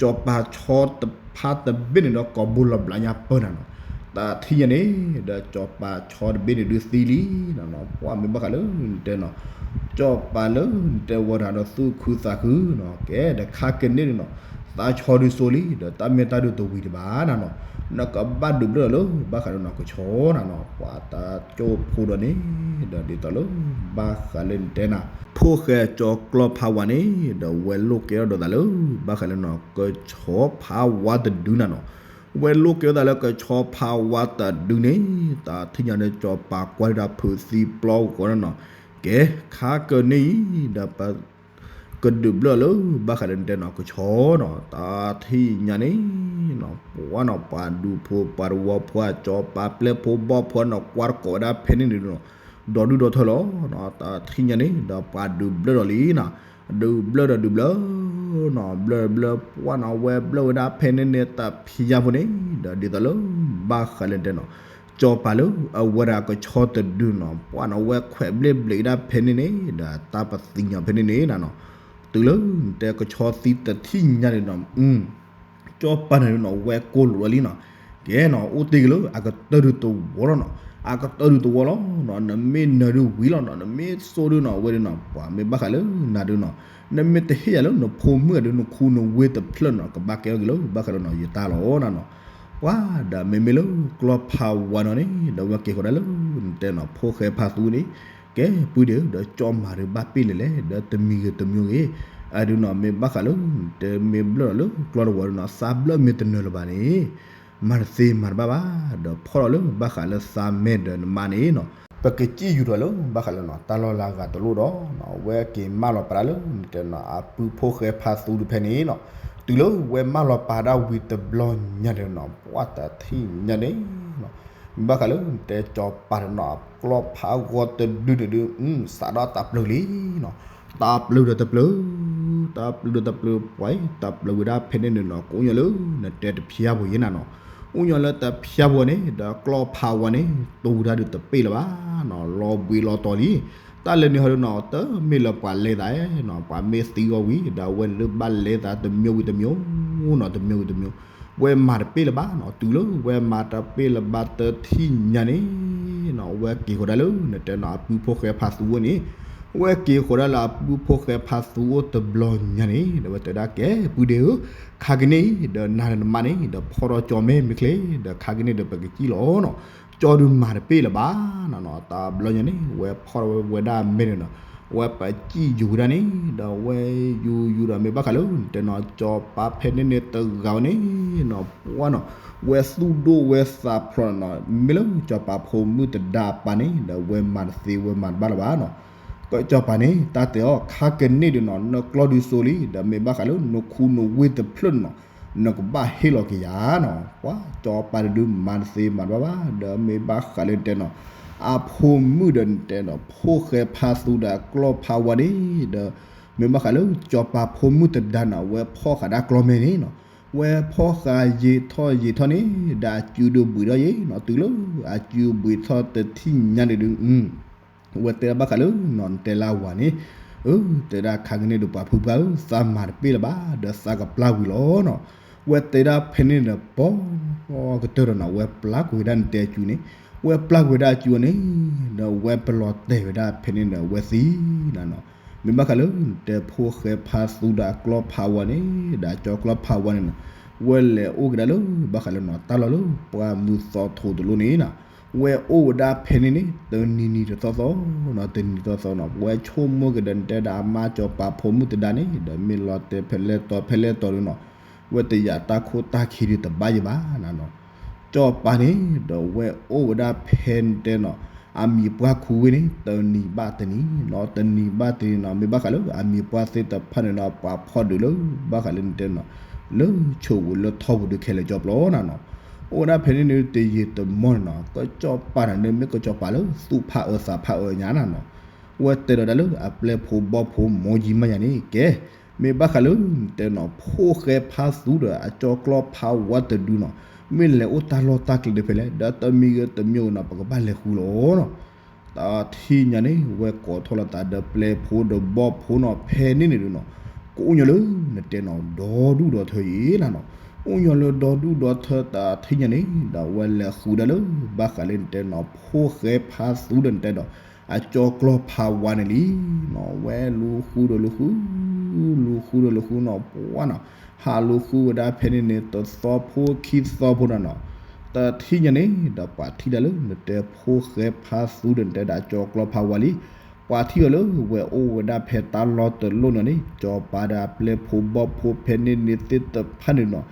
ကၠီၤပၤဆီတဖါတဘ့ၣ်န့ၣ်ဒီး ကိးဘိလီၤဘျးညါပၢၢ်နၤနီၤ, တၢ်ထံၣ်ညါန့ၣ် ဒီးကၠီၤပၤဆီတဘ့ၣ်န့ၣ်ဒုးသံလံနၤနီၤ, ပှၤမ့ၢ်ဘၣ်ဃးလၢနတဲနီၤ ကၠီၤပၤလၢနတဲဝဲတၢ်ဒီးသူၣ်ခုသးခုနီၤ, ကဲဒီးခါကန့ၢ်န့ၣ်နီၤ သးဆီဒုးစိလံ ဒီးတၢ်မ့ၢ်တၢ်ဒုးတဝံၤတဘၣ်နၤနီၤ, နကဘၣ်ဒုးဘျၢလီၤလၢဘၣ်ဃးလၢနီၤ ကဆီနၤနီၤ, ပှၤတၢ်ကၠိဖိဒီးန့ၣ် ဒီးဒ်သိးလၢ ဘၣ်ဃးလၢနတဲနၤ ဖိၣ်ဃဲကၠီၤကျီၢ်ဖးဝါန့ၣ် ဒီးဝဲလိၣ်ကဲထီၣ်ဒီးသးလၢ ဘၣ်ဃးလၢနီၤ ကဆီဖးဝါတဒုနၤနီၤ, ဝဲလိၣ်ကဲထီၣ်သးလၢကဆီဖးဝါတဒုန့ၣ် တၢ်ထံၣ်ညါဒီးကၠီၤပၤကွၢ်ဒၣ်ဖုးသံပျီဂီၤနၤနီၤ, ကဲ ခါကန့ၢ်အံၤ ဒီးပ ကဒုးဘျၢလၢ ဘၣ်ဃးလၢနတဲနီၤ ကဆီနီၤ, တၢ်ထံၣ်ညါန့ၣ် ပှၤနီၤ ပှၤဒူဖိပှၤတဝီဖိ ကၠီၤပၤပျဲၢ်ဖိဘီၣ်ဖိနီၤ ကွၢ်တကိးဝဲဒၣ်ဖဲန့ၣ်န့ၣ်နီၤ, ဒီးဒုၣ်ဒီးထၢလီၤနီၤ, တၢ်ထံၣ်ညါန့ၣ် ဒီးပှၤဒုးဘျၢဒီးလံနီၤ, ဒုးဘျၢဒီးဒုးဘျၢနီၤ, ဘျၢဘျၢပှၤနီၤ ဝဲဘျၢဝဲဒၣ်ဖဲန့ၣ်န့ၣ်တဖျါဖိန့ၣ် ဒီးဒ်သိးလၢ ဘၣ်ဃးလၢနတဲနီၤ ကၠီၤပၤလၢအဝဲဒၣ်ကဆီတဒုနီၤ ပှၤနီၤ ဝဲခွဲးဘျ့ဘျ့ဒၣ်ဖဲန့ၣ်န့ၣ် ဒီးတၢ်ပသံညီဖဲန့ၣ်န့ၣ်နၤနီၤ, တုၤလၢနတဲကဆီသံတထံၣ်ညါန့ၣ်နီၤ ကၠီၤပၤန့ၣ်နီၤ ဝဲကိၢ်လိာ်ဝဲလံနီၤ, ကဲနီၤ အိၣ်တ့ၢ်က့ၤလၢအကတၢၢ်ဒုးတဝီလီၤနီၤ, အကတၢၢ်ဒုးတဝီလီၤနီၤ, နမ့ၢ်နၢၤဒုးဝံၤလီၤနီၤ, နမ့ၢ်စိဒုးနီၤ ဝဲဒုးနီၤ ပှၤမ့ၢ်ဘၣ်ဃးလၢနၤဒုးနီၤ, နမ့ၢ်တဟ့ၣ်ယၤလၢနဖိမုၣ်အဒုး နခူနဝ့ၢ်တဖျၢၣ်နီၤ ကဘၣ်ကဲထီၣ်က့ၤလၢ ဘၣ်ဃးလၢနီၤ ယတၢ်လီၤနၤနီၤ, ပှၤဒီးမ့မ့ၢ်လၢကျီၢ်ဖးဝါနီၤန့ၣ် ဒီးဝဲက့ၤဃီၤဒၣ်လၢ နတဲနီၤ ဖိၣ်ဃဲဖါသူန့ၣ်, ကဲ ပုၢ်ဒီး ဒီးကၠီမၤဒုးဘၣ်ပ့ၢ်လဲၣ်လဲၣ် ဒီးတမံၤဂ့ၤတမံၤဂ့ၤ, အဒုးနီၤ မ့ၢ်ဘၣ်ဃးလၢ တမ့ၢ်ဘျၢၣ်ဒီးလၢကျီၢ်တဝီဒုးနီၤ သးဘျၢၣ်မ့ၢ်တနၢၤလၢၤဘၣ်န့ၣ် မၤတသ့မၤတဘၣ်ဘၣ်, ဒီးဖီၣ်လီၤလၢဘၣ်ဃးလၢသးမဲာ်ဒီးနမါန့ၣ်နီၤ, ပကစံၣ်ယူၤထီၣ်လၢဘၣ်ဃးလၢနီၤ တၢ်လီၢ်လၢအဂၤတလိၣ်ဒီးနီၤ ဝဲက့ၤမၢလီၤပာ်တၢ်လၢ နတဲနီၤ အပုၢ်ဖိၣ်ဃဲဖါသူတဖဲန့ၣ်နီၤ, တုၤလၢဝဲမၢလီၤပာ်ဒၣ်ဝံၤတဘျီညါဒီးနီၤ ပှၤတထံၣ်ညါန့ၣ်နီၤ မ့ၢ်ဘၣ်ဃးလၢနတဲကၠီၤပၤဒီးနီၤ ကျီၢ်ဖးဂီၤတဒုန့ၣ်ဒုး စးဒီးတၢ်ပျၢၤလံနီၤ, တၢ်ပျၢၤဒီးတၢ်ပျၢၤ, တၢ်ပျၢၤဒီးတၢ်ပျၢၤ ပှၤတၢ်ပျၢၤဝဲဒၣ်ဖဲန့ၣ်န့ၣ်နီၤ ကအိၣ်ညီလၢနတဲတဖျါဖိယဲနၤနီၤ, အိၣ်ညီလၢတဖျါဖိန့ၣ် ဒီးကျီၢ်ဖးဝါန့ၣ် တိၢ်ဝဲဒၣ်ဒုးတပ့ၢ်လၢၤဘၣ်နီၤ လီၤဘှံးလီၤတီၤလံ, တၢ်လဲၤနုာ်ဟီဒုးနီၤ တမ့ၢ်လၢပှၤလဲၤသးနီၤ ပှၤမ့ၢ်သံဂီၢ်ဝံၤ ဒီးအဝဲလၢဘၣ်လဲၤသးတမံၤဝံၤတမံၤနီၤ တမံၤဝံၤတမံၤ ဝဲမၤတပ့ၢ်လၢၤဘၣ်နီၤ, တုၤလၢဝဲမၤတပ့ၢ်လၢၤဘၣ်တထံၣ်ညါန့ၣ်နီၤ, ဝဲက့ၤဃီၤဒၣ်လၢနတဲနီၤ အပုၢ်ဖိၣ်ဃဲဖါသူဝဲန့ၣ်, ဝဲက့ၤဃီၤဒၣ်လၢအပုၢ်ဖိၣ်ဃဲဖါသူအိၣ်တဘျီညါန့ၣ်, ဒီးဝဲတဲဒၣ်ကဲ ပုၢ်ဒ့ဧၢ, ခါကန့ၣ်ဒီးနၤဒီးနမါန့ၣ် ဒီးဖီၣ်ထီၣ်ကၠီမဲမ့ၢ်ချ့, ဒီးခါကန့ၣ်ဒီးပကစံၣ်လီၤနီၤ, ကၠီဒုးမၤတပ့ၢ်လၢၤဘၣ်နီၤနီၤ, တဘျီညါန့ၣ် ဝဲဖီၣ်ထီၣ်ဝဲဒၣ်မဲန့ၣ်နီၤ, ဝဲပစံၣ်ယူၤဝဲဒၣ်န့ၣ်, ဒီးဝဲယူၤယူၤဒီးမ့ၢ်ဘၣ်ဃးလၢနတဲနီၤ ကၠီၤပၤဖဲန့ၣ်န့ၣ်တဂၤဝဲန့ၣ်နီၤ, ပှၢ်နီၤ, ဝဲသူၣ်ဒိၣ်ဝဲသးဖျိးနီၤ, မ့ၢ်လၢကၠီၤပၤဖိမုၣ်တဒါအပၢ်န့ၣ် ဒီးဝဲမၤတသ့ဝဲမၤတဘၣ်လၢၤဘၣ်နီၤ, ကၠီၤပၤန့ၣ် တၢ်တဲအီၤ ခါကန့ၣ်ဒုးနီၤ နကျီဒုးစိလံ, ဒီးမ့ၢ်ဘၣ်ဃးလၢနခူနဝ့ၢ်တဖျၢၣ်န့ၣ်နီၤ, နကဘၣ်ဟ့ၣ်လီၤက့ၤယၤနီၤ, ပှၢ်ကၠီၤပၤတဒုးမၤတသ့မၤတဘၣ်ဘၣ်, ဒီးမ့ၢ်ဘၣ်ဃးလၢနတဲနီၤ အဖိမုၣ်ဒီးနတဲနီၤ ဖိၣ်ဃဲဖါသူဒီးအကျီၢ်ဖါဝါန့ၣ်, ဒီးမ့ၢ်ဘၣ်ဃးလၢကၠီၤပၤဖိမုၣ်တဒါနီၤ ဝဲဖီၣ်ဃာ်ဒၣ်ကျီၢ်မဲန့ၣ်နီၤ, ဝဲဖီၣ်ဃာ်ယံာ်ထီၣ်ယံာ်ထီၣ်န့ၣ် ဒီးအစုဒုးဘှံးထီၣ်ယဲနီၤ, တုၤလၢအစုဘှံးထီၣ်တထံၣ်ညါန့ၣ်ဒုး ဝဲတဲဒၣ်ဘၣ်ဃးလၢနီၤ နတဲလၢအဝၤန့ၣ်, အၢ တဲဒၣ်ခါကန့ၣ်ဒီးပှၤဖုပှၢ်ဧၢ သးမၤတပ့ၢ်လၢၤဘၣ် ဒီးသးကပျၢ်ဝံၤလီၤနီၤ, ဝဲတဲဒၣ်ဖဲန့ၣ်ဒီးပီၤကတၢၢ်ဒီးနီၤ ဝဲပျၢ်ကွံာ်ဝဲဒၣ်နတဲအစုန့ၣ်, ဝဲပျၢ်ကွံာ်ဝဲဒၣ်အစုန့ၣ်, ဒီးဝဲပလီၤတဲာ်ဝဲဒၣ်ဖဲန့ၣ်ဒီးဝဲသံနီၤနီၤ, မ့ၢ်ဘၣ်ဃးလၢနတဲဖိၣ်ဃဲဖါသူဒီးအကျီၢ်ဖါဝါန့ၣ်, ဒီးအကၠီၤကျီၢ်ဖါဝါန့ၣ်နီၤ, ဝဲလဲၤအိၣ်က့ၤဒၣ်လၢ ဘၣ်ဃးလၢနီၤ တၢ်လီၢ်လၢပှၢ်မုၢ်သီထိတလိၣ်န့ၣ်နီၤ, ဝဲအိၣ်ဝဲဒၣ်ဖဲန့ၣ်န့ၣ် တနံၤနံၤတသီသီနီၤ, တနံၤတသီသီနီၤ, ဝဲဆိကမိၣ်က့ၤဒီးနတဲဒီးအမါကၠီၤပၤဖိမုၣ်တဒါန့ၣ် ဒီးမ့ၢ်လီၤတဲာ်ဖဲလဲၣ်တီၤဖဲလဲၣ်တီၤဒုးနီၤ, ဝဲတယာ်တၢ်ခိၣ်တၢ်ခံဒုးတဘၣ်ယံၤဘၣ်နီၤနီၤ, ကၠီၤပၤန့ၣ် ဒီးဝဲအိၣ်ဝဲဒၣ်ဖဲနတဲနီၤ အမံၤပှၢ်ခူဝ့ၢ်န့ၣ် တနံၤဘၣ်တနံၤနီၤ, တနံၤဘၣ်တနံၤနီၤ, မ့ၢ်ဘၣ်ဃးလၢအမံၤပှၢ်သ့ၣ်တဖၣ်န့ၣ်နီၤ ပှၤဖီၣ်ဒုးလၢ ဘၣ်ဃးလၢနတဲနီၤ လၢဆိးဝဲလၢထီၣ်ပူၤဒုးခဲလၢာ်ကၠီပျီနီၤနီၤ, အိၣ်ဝဲဒၣ်ဖဲန့ၣ်န့ၣ် တယံာ်တမီၢ်န့ၣ်နီၤ, ကၠီၤပၤန့ၣ်န့ၣ် မ့ၢ်ကၠီၤပၤလၢသူၣ်ဖးအၢသးဖးအၢညါနီၤနီၤ, ဝဲတဲဒီးတၢ်လၢအပျဲၢ်ဖိဘီၣ်ဖိမိၢ်ယံၤမးယၤန့ၣ် ကဲ မ့ၢ်ဘၣ်ဃးလၢနတဲနီၤ ဖိၣ်ဃဲဖါသူဒီးအကၠီၤကျီၢ်ဖါဝါတဒုနီၤ, မ့ၢ်လဲၤအိၣ်တၢ်လီၢ်တၢ်ကျဲဒုးဖဲလဲၣ် ဒီးတမံၤဂ့ၤတမံၤဂ့ၤနီၤ ပကဘၣ်လဲၤဃုလီၤနီၤ, တထံၣ်ညါန့ၣ် ဝဲကိးထီၣ်လိာ်သးဒီးပျဲၢ်ဖိဒီးဘီၣ်ဖိနီၤ ဖဲန့ၣ်န့ၣ်ဒုးနီၤ, ကအိၣ်ညီလၢနတဲနီၤ ဒီဒူၣ်ဒီထၢအံၤနီၤနီၤ, အိၣ်ညီလၢဒီဒူၣ်ဒီထၢတထံၣ်ညါန့ၣ် ဒီးဝဲလဲၤဃုဒၣ်လၢ ဘၣ်ဃးလၢနတဲနီၤ ဖိၣ်ဃဲဖါသူဒီးနတဲဒီး အကၠီၤကျီၢ်ဖါဝါန့ၣ်လံနီၤ, ဝဲလူၤဃုဒီးလူၤဃု လူၤဃုဒီးလူၤဃုနီၤ ပှၢ်နီၤ, ဟးလူၤဃုဝဲဒၣ်ဖဲန့ၣ်န့ၣ် တသီဖိခံသီဖိနီၤနီၤ, တထံၣ်ညါန့ၣ် ဒီးပှၤထံၣ်ဒၣ်လၢ နတဲဖိၣ်ဃဲဖါသူဒီးနတဲဒီးအကၠီၤကျီၢ်ဖါဝါလံ, ပှၤထံၣ်အီၤလၢဝဲအိၣ်ဝဲဒၣ်ဖဲတၢ်လီၢ်တလိၣ်နီၤန့ၣ် ကၠီၤပၤဒီးအပျဲၢ်ဖိဘီၣ်ဖိဖဲန့ၣ်န့ၣ်သ့ၣ်တဖၣ်န့ၣ်နီၤ,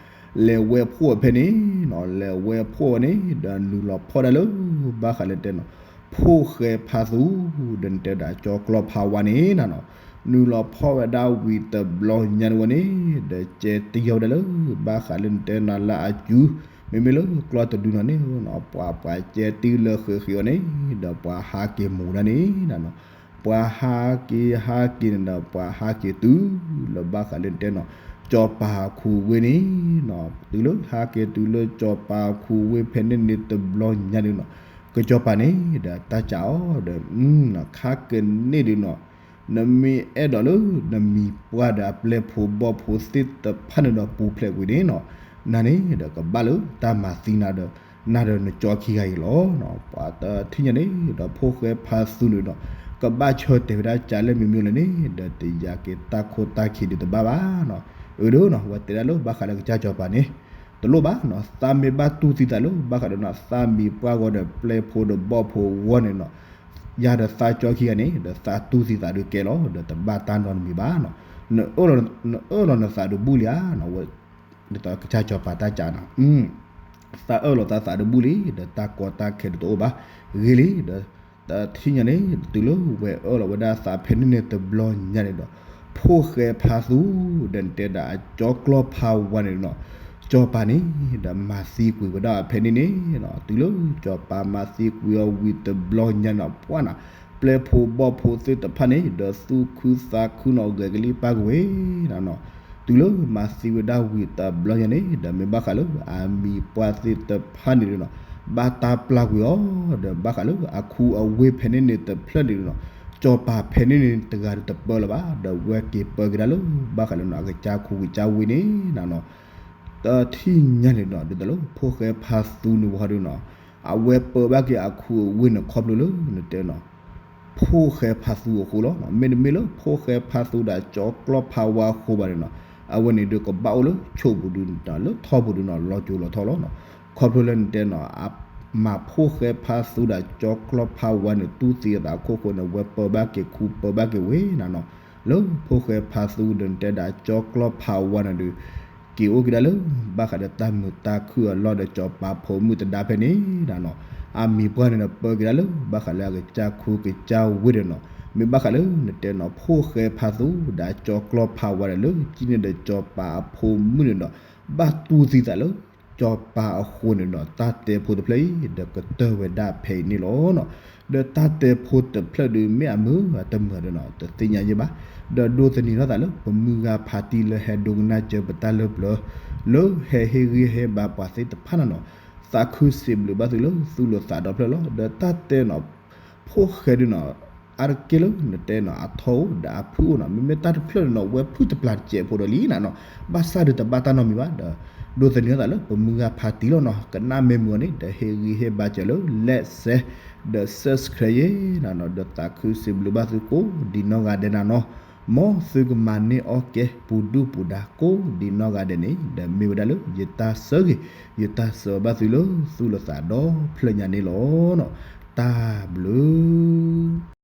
လဲၤဝဲဖှိၣ်ဝဲဖဲန့ၣ်နီၤ, လဲၤဝဲဖှိၣ်ဝဲန့ၣ် ဒီးနုာ်လီၤဖီၣ်ဒၣ်လၢ ဘၣ်ဃးလၢနတဲနီၤ ဖိၣ်ဃဲဖါသူ ဒီးနတဲဒီးအကၠီၤကျီၢ်ဖါဝါန့ၣ်နီၤနီၤ, နုာ်လီၤဖီၣ်ဝဲဒၣ်ဝံၤတဘျီညါန့ၣ်ဝဲန့ၣ် ဒီးကဲတံၢ်ဝဲဒၣ်လၢ ဘၣ်ဃးလၢနတဲနီၤလၢအစု, မ့မ့ၢ်လၢကျီၢ်တဒုနီၤန့ၣ်နီၤ ပှၤပှၤကဲတံၢ်လၢဃ့ဃ့အီၤန့ၣ် ဒီးပှၤဟးက့ၤမူၤဒၣ်န့ၣ်နီၤနီၤ, ပှၤဟးက့ၤဟးက့ၤန့ၣ်ဒီး ပှၤဟးက့ၤတုၤလၢဘၣ်ဃးလၢနတဲနီၤ ကၠီၤပၤခူဝ့ၢ်န့ၣ်နီၤ, တုၤလၢဟးက့ၤတုၤလၢကၠီၤပၤခူဝ့ၢ်ဖဲန့ၣ်န့ၣ်တဘျီညါဒုနီၤ, ကၠီၤပၤန့ၣ်ဒီးတၢ်စံးအီၤဒီး ခါကန့ၣ်ဒုနီၤ, နမ့ၢ်အဲၣ်ဒိးလၢ နမံၤပှၢ်ဒီးအပျဲၢ်ဖိဘီၣ်ဖိသ့ၣ်တဖၣ်န့ၣ်ဒီးပူၤဖျဲးကွံာ်န့ၣ်နီၤ, နၤန့ၣ်ဒီးကဘၣ်လၢတၢ်မၤသံနၤဒီး နၤဒီးနကၠီခံဂၤအံၤလီၤနီၤ, ပှၤတထံၣ်ညါန့ၣ်ဒီးဖိၣ်ဃဲဖါသူန့ၣ်ဒီး ကဘၣ်ဆၢတဲာ်ဝဲဒၣ်ကလဲၣ်မ့မ့ၢ်လၢန့ၣ် ဒီးတယာ်က့ၤတၢ်ခိၣ်တၢ်ခံဒုတဘၣ်ဘၣ်နီၤ, အၢဒုနီၤ ဝဲတဲဒၣ်လၢဘၣ်ဃးလၢကစၢ်ကၠီၤပၤန့ၣ် တလိၣ်ဘၣ်နီၤ, သးမ့ၢ်ဘၣ်တူၢ်သံသးလၢ ဘၣ်ဃးဒီးနီၤ သးမံၤပှၢ်ဂီၤဒီးပျဲၢ်ဖိဒီးဘီၣ်ဖိဂီၢ်န့ၣ်နီၤ, ယၤဒီးသးကၠီခံဂၤန့ၣ် ဒီးသးတူၢ်သံသးဒုးကဲလီၤ, ဒီးတဘၣ်တၢ်နီတမံၤဘၣ်နီၤ, နအၢၣ်လီၤနသးတဘူၣ်လံဧါနီၤ, ဝဲ ဒ်သိးကစၢ်ကၠီၤပၤတၢ်စံးနီၤ, သးအၢၣ်လီၤသးသးတဘူၣ်လံ, ဒီးတၢ်ကီတၢ်ခဲဒုးတအိၣ်ဘၣ်, ဂ့ၤလံ, ဒီးတထံၣ်ညါန့ၣ် တုၤလၢဝဲအၢၣ်လီၤဝဲဒၣ်သးဖဲန့ၣ်န့ၣ်တဘျီညါန့ၣ်ဒီး ဖိၣ်ဃဲဖါသူ ဒီးနတဲဒၣ်အကၠီၤကျီၢ်ဖါဝါန့ၣ်နီၤ, ကၠီၤပၤန့ၣ် ဒီးမၤသံကွံာ်ဝဲဒၣ်ဖဲန့ၣ်န့ၣ်နီၤ, တုၤလၢကၠီၤပၤမၤသံကွံာ်အီၤဝံၤတဘျီညါနီၤ ပှၢ်နီၤ, ပျဲၢ်ဖိဘီၣ်ဖိသ့ၣ်တဖၣ်န့ၣ် ဒီးသူၣ်ခုသးခုနီၤ ဂဲၤကလံၣ်ပၢ်ကဝ့ၤနီၤနီၤ, တုၤလၢမၤသံဝဲဒၣ်ဝံၤတဘျီညါန့ၣ် ဒီးမ့ၢ်ဘၣ်ဃးလၢအမံၤပှၢ်သ့ၣ်တဖၣ်န့ၣ်နီၤ, ဘၣ်တၢ်ပျၢ်ကွံာ်အီၤ ဒီးဘၣ်ဃးလၢအခူအဝ့ၢ်ဖဲန့ၣ်န့ၣ်တဖျၢၣ်န့ၣ်နီၤ, ကၠီၤပၤဖဲန့ၣ်န့ၣ်တဂၤဒီးတပၢလၢၤဘၣ်, ဒီးဝဲက့ၤပၢက့ၤဒၣ်လၢ ဘၣ်ဃးလၢနီၤ အကစၢ်ခူကစၢ်ဝ့ၢ်န့ၣ်နီၤနီၤ တထံၣ်ညါန့ၣ်ဒီး ဒ်သိးလၢဖိၣ်ဃဲဖါသူန့ၣ်ဝဲဒၣ်နီၤ, အဝဲပၢဘၣ်က့ၤအခူအဝ့ၢ်န့ၣ် ခီဖျိလၢနတဲနီၤ ဖိၣ်ဃဲဖါသူအဃိလီၤ. မ့တမ့ၢ်လၢဖိၣ်ဃဲဖါသူဒီးကၠီကျီၢ်ဖါဝါအဃိဘၣ်န့ၣ်နီၤ, အဝဲန့ၣ်ဒုးကဘၣ်အိၣ်လၢဆိးပူၤဒုး လၢထီပူၤဒုးနီၤ လီၤစိၤလီၤထီလီၤနီၤ. ခီဖျိလၢနတဲနီၤ အမၤဖိၣ်ဃဲဖါသူဒီးကၠီကျီၢ်ဖါဝါန့ၣ် တူၢ်သံအသးအခိၣ်ဃိန့ၣ် ဝဲပၢဘၣ်က့ၤခူပၢဘၣ်က့ၤဝ့ၢ်နၤနီၤ, လၢဖိၣ်ဃဲဖါသူဒီးနတဲဒၣ်ကၠီကျီၢ်ဖါဝါန့ၣ်ဒုး က့ၤအိၣ်က့ၤဒၣ်လၢ ဘၣ်ဃးဒီးတၢ်မုာ်တၢ်ခုၣ်အလီၢ်ဒီးစီၤပၤဖိမုၣ်သဒါဖဲန့ၣ်နၤနီၤ, အမံၤပှၢ်န့ၣ်ဒီးပၢက့ၤဒၣ်လၢ ဘၣ်ဃးလၢအကစၢ်ခူကစၢ်ဝ့ၢ်ဒီးနီၤ, မ့ၢ်ဘၣ်ဃးလၢနတဲနီၤ ဖိၣ်ဃဲဖါသူဒီးကၠီကျီၢ်ဖါဝါဒီးလၢ ကံန့ၣ်ဒီးစီၤပၤအဖိမုၣ်န့ၣ်ဒီး ဘၣ်တူၢ်သံသးလၢ စီၤပၤအဃိန့ၣ်ဒီး တၢ်တဲဖိတဖျၢၣ်အံၤ ဒီးကတၢၢ်ဝဲဒၣ်ဖဲအံၤန့ၣ်လီၤနီၤ. ဒီးတၢ်တဲဖိတဖျၢၣ်ဒုး မ့ၢ်အမုာ်အတမုာ်ဒီးနီၤ တသ့ၣ်ညါယဲၢ်ဘၣ်. ဒီးဒိးသန့ၤထီၣ်သးလၢ ပမုၢ်ဂၤဖါတံၢ်လၢဟဲဒိကနၣ်စၢၤပတၢ်လၢပျၢၤ လၢဟဲဟ့ၣ်ဂံၢ်ဟ့ၣ်ဘါပှၤသ့ၣ်တဖၣ်နၤနီၤ, သးခုစံးဘျုးဘၣ်သုလၢသူၣ်လၢသးဒီဖျၢၣ်လီၤ. ဒီးတၢ်တဲနီၤ ဖိၣ်ဃဲဒုးနီၤ အါတက့ၢ်လၢနတဲနီၤ အထီအိၣ်ဒီးအဖုၣ်အိၣ်နီၤ, မ့မ့ၢ်တၢ်တဖျၢၣ်န့ၣ်နီၤ ဝဲဖုၣ်တပျၢ်တစဲးဖိဒီးလံနၤနီၤ, ဘၣ်ဆၣ်ဒုးတဘၣ်တၢ်နီတမံၤဘၣ်ဒီး ဒိးသန့ၤထီၣ်သးလၢ ပမုၢ်ဂၤဖါတံၢ်လီၤနီၤ, ကနၣ်မ့ၢ်မုာ်အီၤန့ၣ် ဒီးဟ့ၣ်ဂံၢ်ဟ့ၣ်ဘါစၢၤလၢ like share ဒီး subscribe ယဲၢ်နၤနီၤ, ဒီးသးခုစံးဘျုးဘၣ်သုကိးဒံးနီၢ်ဂၤဒဲးနၤနီၤ, မ်သုကမၤန့ၢ်အီၣ်ကဲပူၤဒုၣ်ပူၤဒါကိးဒံးနီၢ်ဂၤဒဲးန့ၣ် ဒီးမ့ၢ်ဝဲဒၣ်လၢယတၢ်ဆၢဂ့ၤ ယတၢ်ဆၢဘၣ်သုလၢသူၣ်လၢသးဒီဖျၢၣ်ညါန့ၣ်လီၤနီၤ, တၢ်ဘျုး